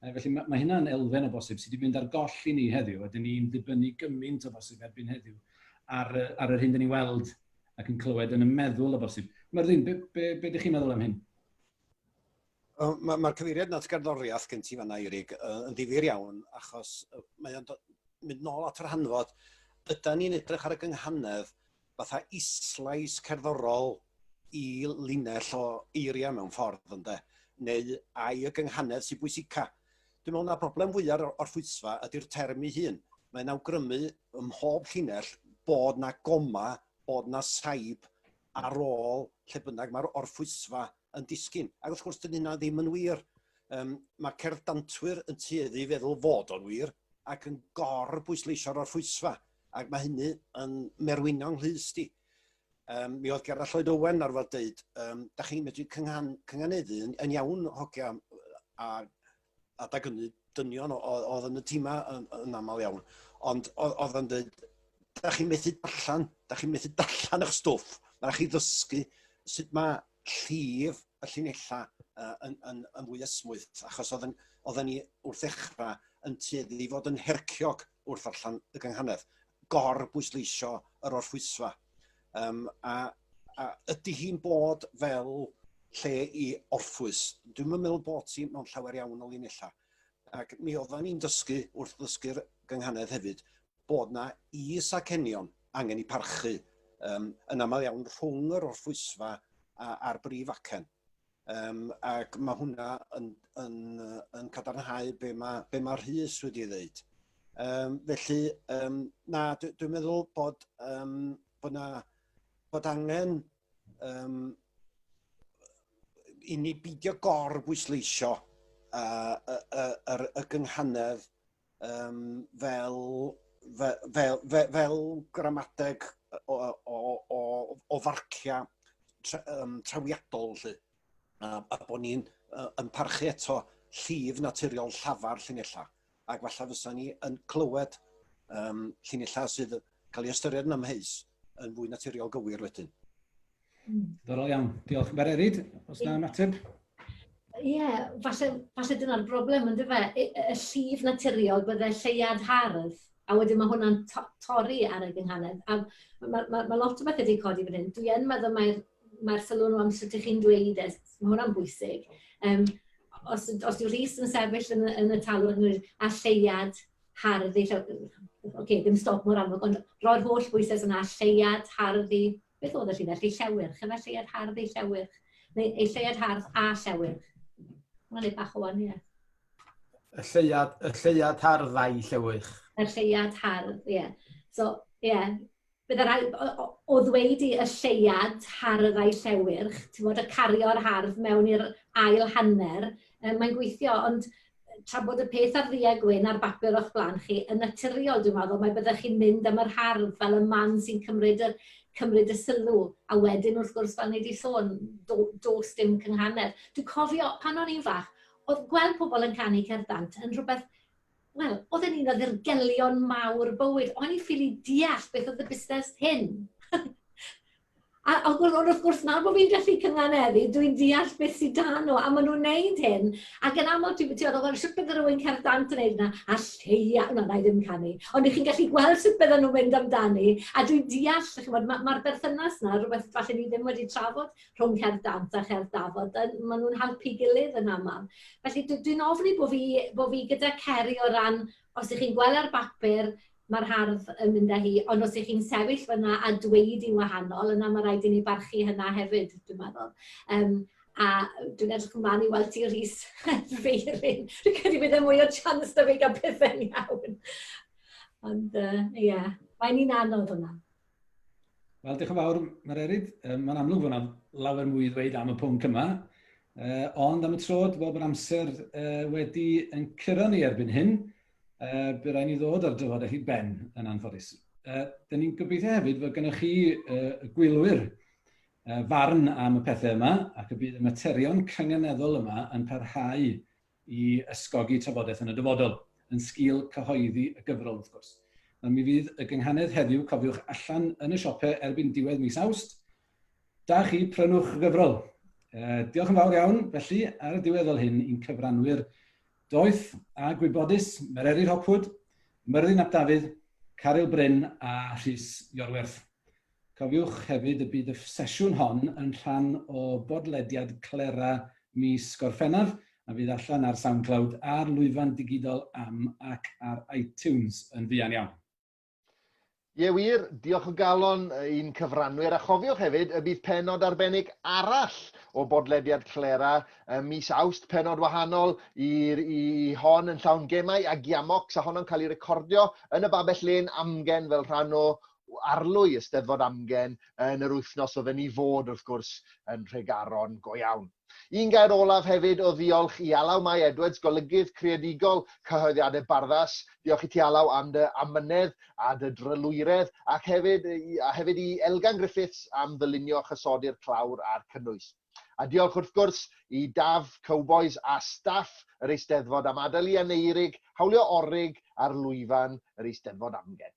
Felly mae, mae hynna'n elfen o bosib sydd wedi mynd ar goll i ni heddiw, a dyn ni'n dibynnu gymaint o bosib erbyn heddiw ar, ar yr hyn dyn ni'n weld ac yn clywed yn y meddwl o bosib. Myrddin, be, be, be ydych chi'n meddwl am hyn? Mae'r ma cyfeiriad at gerddoriaeth gen ti fanna, Eirig, yn ddifyr iawn, achos mae o'n mynd nôl at yr hanfod. Yda ni'n edrych ar y gynghanedd fatha islais cerddorol i linell o eiriau mewn ffordd, ynde? Neu ai y gynghanedd sy'n bwysica? Dwi'n meddwl na broblem fwyaf o'r orffwysfa ydy'r term ei hun. Mae'n awgrymu ym mhob llinell bod na goma, bod na saib ar ôl lle bynnag mae'r orffwysfa yn disgyn. Ac wrth gwrs, dyn hynna ddim yn wir. Um, mae cerddantwyr yn tueddu i feddwl fod o'n wir ac yn gor-bwysleisio'r orffwysfa. Ac mae hynny yn merwino nghlust i. Um, mi oedd Gerallt Lloyd Owen arfer dweud, um, da chi'n medru cynghan, cynganeddu yn, yn iawn, hogia, a adag hynny dynion oedd yn y tîma yn, yn aml iawn, ond oedd yn dweud, da chi'n methu darllen, da chi'n methu darllen eich stwff, mae rhaid chi ddysgu sut mae llif y llinellau uh, yn, yn, yn fwy esmwyth, achos oedden, oedden ni wrth ddechrau yn tueddu i fod yn herciog wrth ddarllen y gynghanedd, gor-bwysleisio yr orffwysfa. Um, a, a ydy hi'n bod fel lle i orffwys? Dwi'n meddwl bod hi mewn llawer iawn o linellau. Ac mi oedden ni'n dysgu wrth ddysgu'r gynghanedd hefyd bod na is-acenion angen i parchu um, yn aml iawn rhwng yr orffwysfa a'r brif acen. Um, ac mae hwnna yn, yn, yn cadarnhau be mae, be mae Rhys wedi ei ddeud. Um, felly, um, na, dwi'n dwi meddwl bod, um, bod, na, bod angen um, i ni beidio gor-bwysleisio uh, y, y, y, y gynghanedd um, fel, fel, fel, fel, fel gramadeg o, o, o, o farciau tra, um, trawiadol, lle. A, a bod ni'n uh, yn parchu eto llif naturiol llafar llinellau. Ac falle fysa ni yn clywed um, llinellau sydd cael ei ystyried yn amheus yn fwy naturiol gywir wedyn. Diddorol iawn. Diolch. Mererid, os na ymateb? Ie, yeah, falle, falle dyna'r broblem, yn dyfe? Y, y llif naturiol bydde lleiad hardd, a wedyn mae hwnna'n to torri ar y gynghanedd. A mae ma, ma, ma lot o bethau wedi codi fan hyn. Dwi yn meddwl mae'r mae sylw nhw am sut ych chi'n dweud e, mae hwnna'n bwysig. Um, os, os yw Rhys yn sefyll yn, yn y talwrn a lleiad hardd ei Oce, okay, ddim stop mor amlwg, ond roi'r holl bwyslais yna, lleiad hardd i... Beth oedd y llinell? Ei llewyrch, efe lleiad hardd ei llewyrch. Neu ei lleiad hardd a llewyrch. Mae'n neud bach o waniaeth. Y lleuad, y lleuad hardd a'i llewyrch. Y lleuad hardd, ie. Yeah. So, ie, yeah. Bydde rhai, o, o, o ddweud i y lleuad hardd a'i llewyrch, ti'n bod, y cario'r hardd mewn i'r ail hanner, mae'n gweithio, ond tra bod y peth ar ddu a gwyn ar bapur o'ch blaen chi, yn naturiol, dwi'n meddwl, mae byddech chi'n mynd am yr hardd fel y man sy'n cymryd y, cymryd y sylw. A wedyn, wrth gwrs, fel ni wedi sôn, do, dos dim cynghanedd. Dwi'n cofio, pan o'n i'n fach, oedd gweld pobl yn canu cerdd dant yn rhywbeth wel, oedd e'n un o ddirgelion mawr bywyd. O'n i'n ffili deall beth oedd y busnes hyn. a, a ond wrth gwrs, nawr bod fi'n gallu cynganeddu, dwi'n deall beth sydd dan nhw, a maen nhw'n neud hyn. Ac yn aml, ti'n meddwl, wel, sut bydde rhywun cerdd dant yn neud yna? A lleia, na, na i ddim canu. Ond i chi'n gallu gweld sut bydden nhw'n mynd amdani, a dwi'n deall, chi'n mae'r ma, berthynas yna, rhywbeth falle ni ddim wedi trafod rhwng cerdd dant a cherdd dafod, maen nhw'n helpu gilydd yn aml. Felly dwi'n ofni bod fi, bo fi gyda Ceri o ran, os ych chi'n gweld ar bapur, mae'r hardd yn mynd â hi, ond os ych chi'n sefyll fyna a dweud i'n wahanol, yna mae rhaid i ni barchu hynna hefyd, dwi'n meddwl. Um, a dwi'n edrych ymlaen i weld ti Rhys Feirin. Dwi'n credu bydd e mwy o chance da fi gael pethau'n iawn. Ond, ie, uh, yeah, mae'n un anodd hwnna. Wel, diolch yn fawr, Mererid. Mae'n amlwg fod yna lawer mwy i ddweud am y pwnc yma. Ond am y tro, dwi'n meddwl bod amser wedi yn curo ni erbyn hyn. Bydd rhaid ni ddod ar drafodaeth i ben, yn anffodus. Dyn ni'n gobeithio hefyd fod gennych chi y gwylwyr farn am y pethau yma ac y bydd y materion cynganeddol yma yn parhau i ysgogi trafodaeth yn y dyfodol, yn sgil cyhoeddi y gyfrol, wrth gwrs. Nawr, mi fydd y gynghanedd heddiw, cofiwch, allan yn y siope erbyn diwedd mis Awst. Da chi, prynwch y gyfrol. E, diolch yn fawr iawn, felly, ar y diwedd fel hyn, i'n cyfranwyr doeth a gwybodus, Mererid Hopwood, Myrddin ap Dafydd, Caryl Bryn a Rhys Iorwerth. Cofiwch hefyd y bydd y sesiwn hon yn rhan o bodlediad Clera mis Gorffennaf, a fydd allan ar SoundCloud, ar lwyfan digidol am ac ar iTunes yn fuan iawn. Ie wir, diolch o galon i'n cyfranwyr, a chofiwch hefyd y bydd pennod arbennig arall o bodlediad Clera ym mis Awst, pennod wahanol i'r i hon yn llawn gemau a giamocs, a honno'n cael ei recordio yn y babell lên amgen fel rhan o arlwy y Steddfod Amgen yn yr wythnos oedden ni fod, wrth gwrs, yn Nhregaron go iawn. Un gair olaf hefyd o ddiolch i Alaw Mai Edwards, golygydd creadigol Cyhoeddiadau Barddas. Diolch i ti Alaw am dy amynedd a dy drylwyredd, ac hefyd, a hefyd i Elgan Griffiths am ddylunio a chysodi'r clawr a'r cynnwys. A diolch wrth gwrs i Daf, Cowbois a staff yr Eisteddfod am adael i Aneurig hawlio orig ar lwyfan yr Eisteddfod Amgen.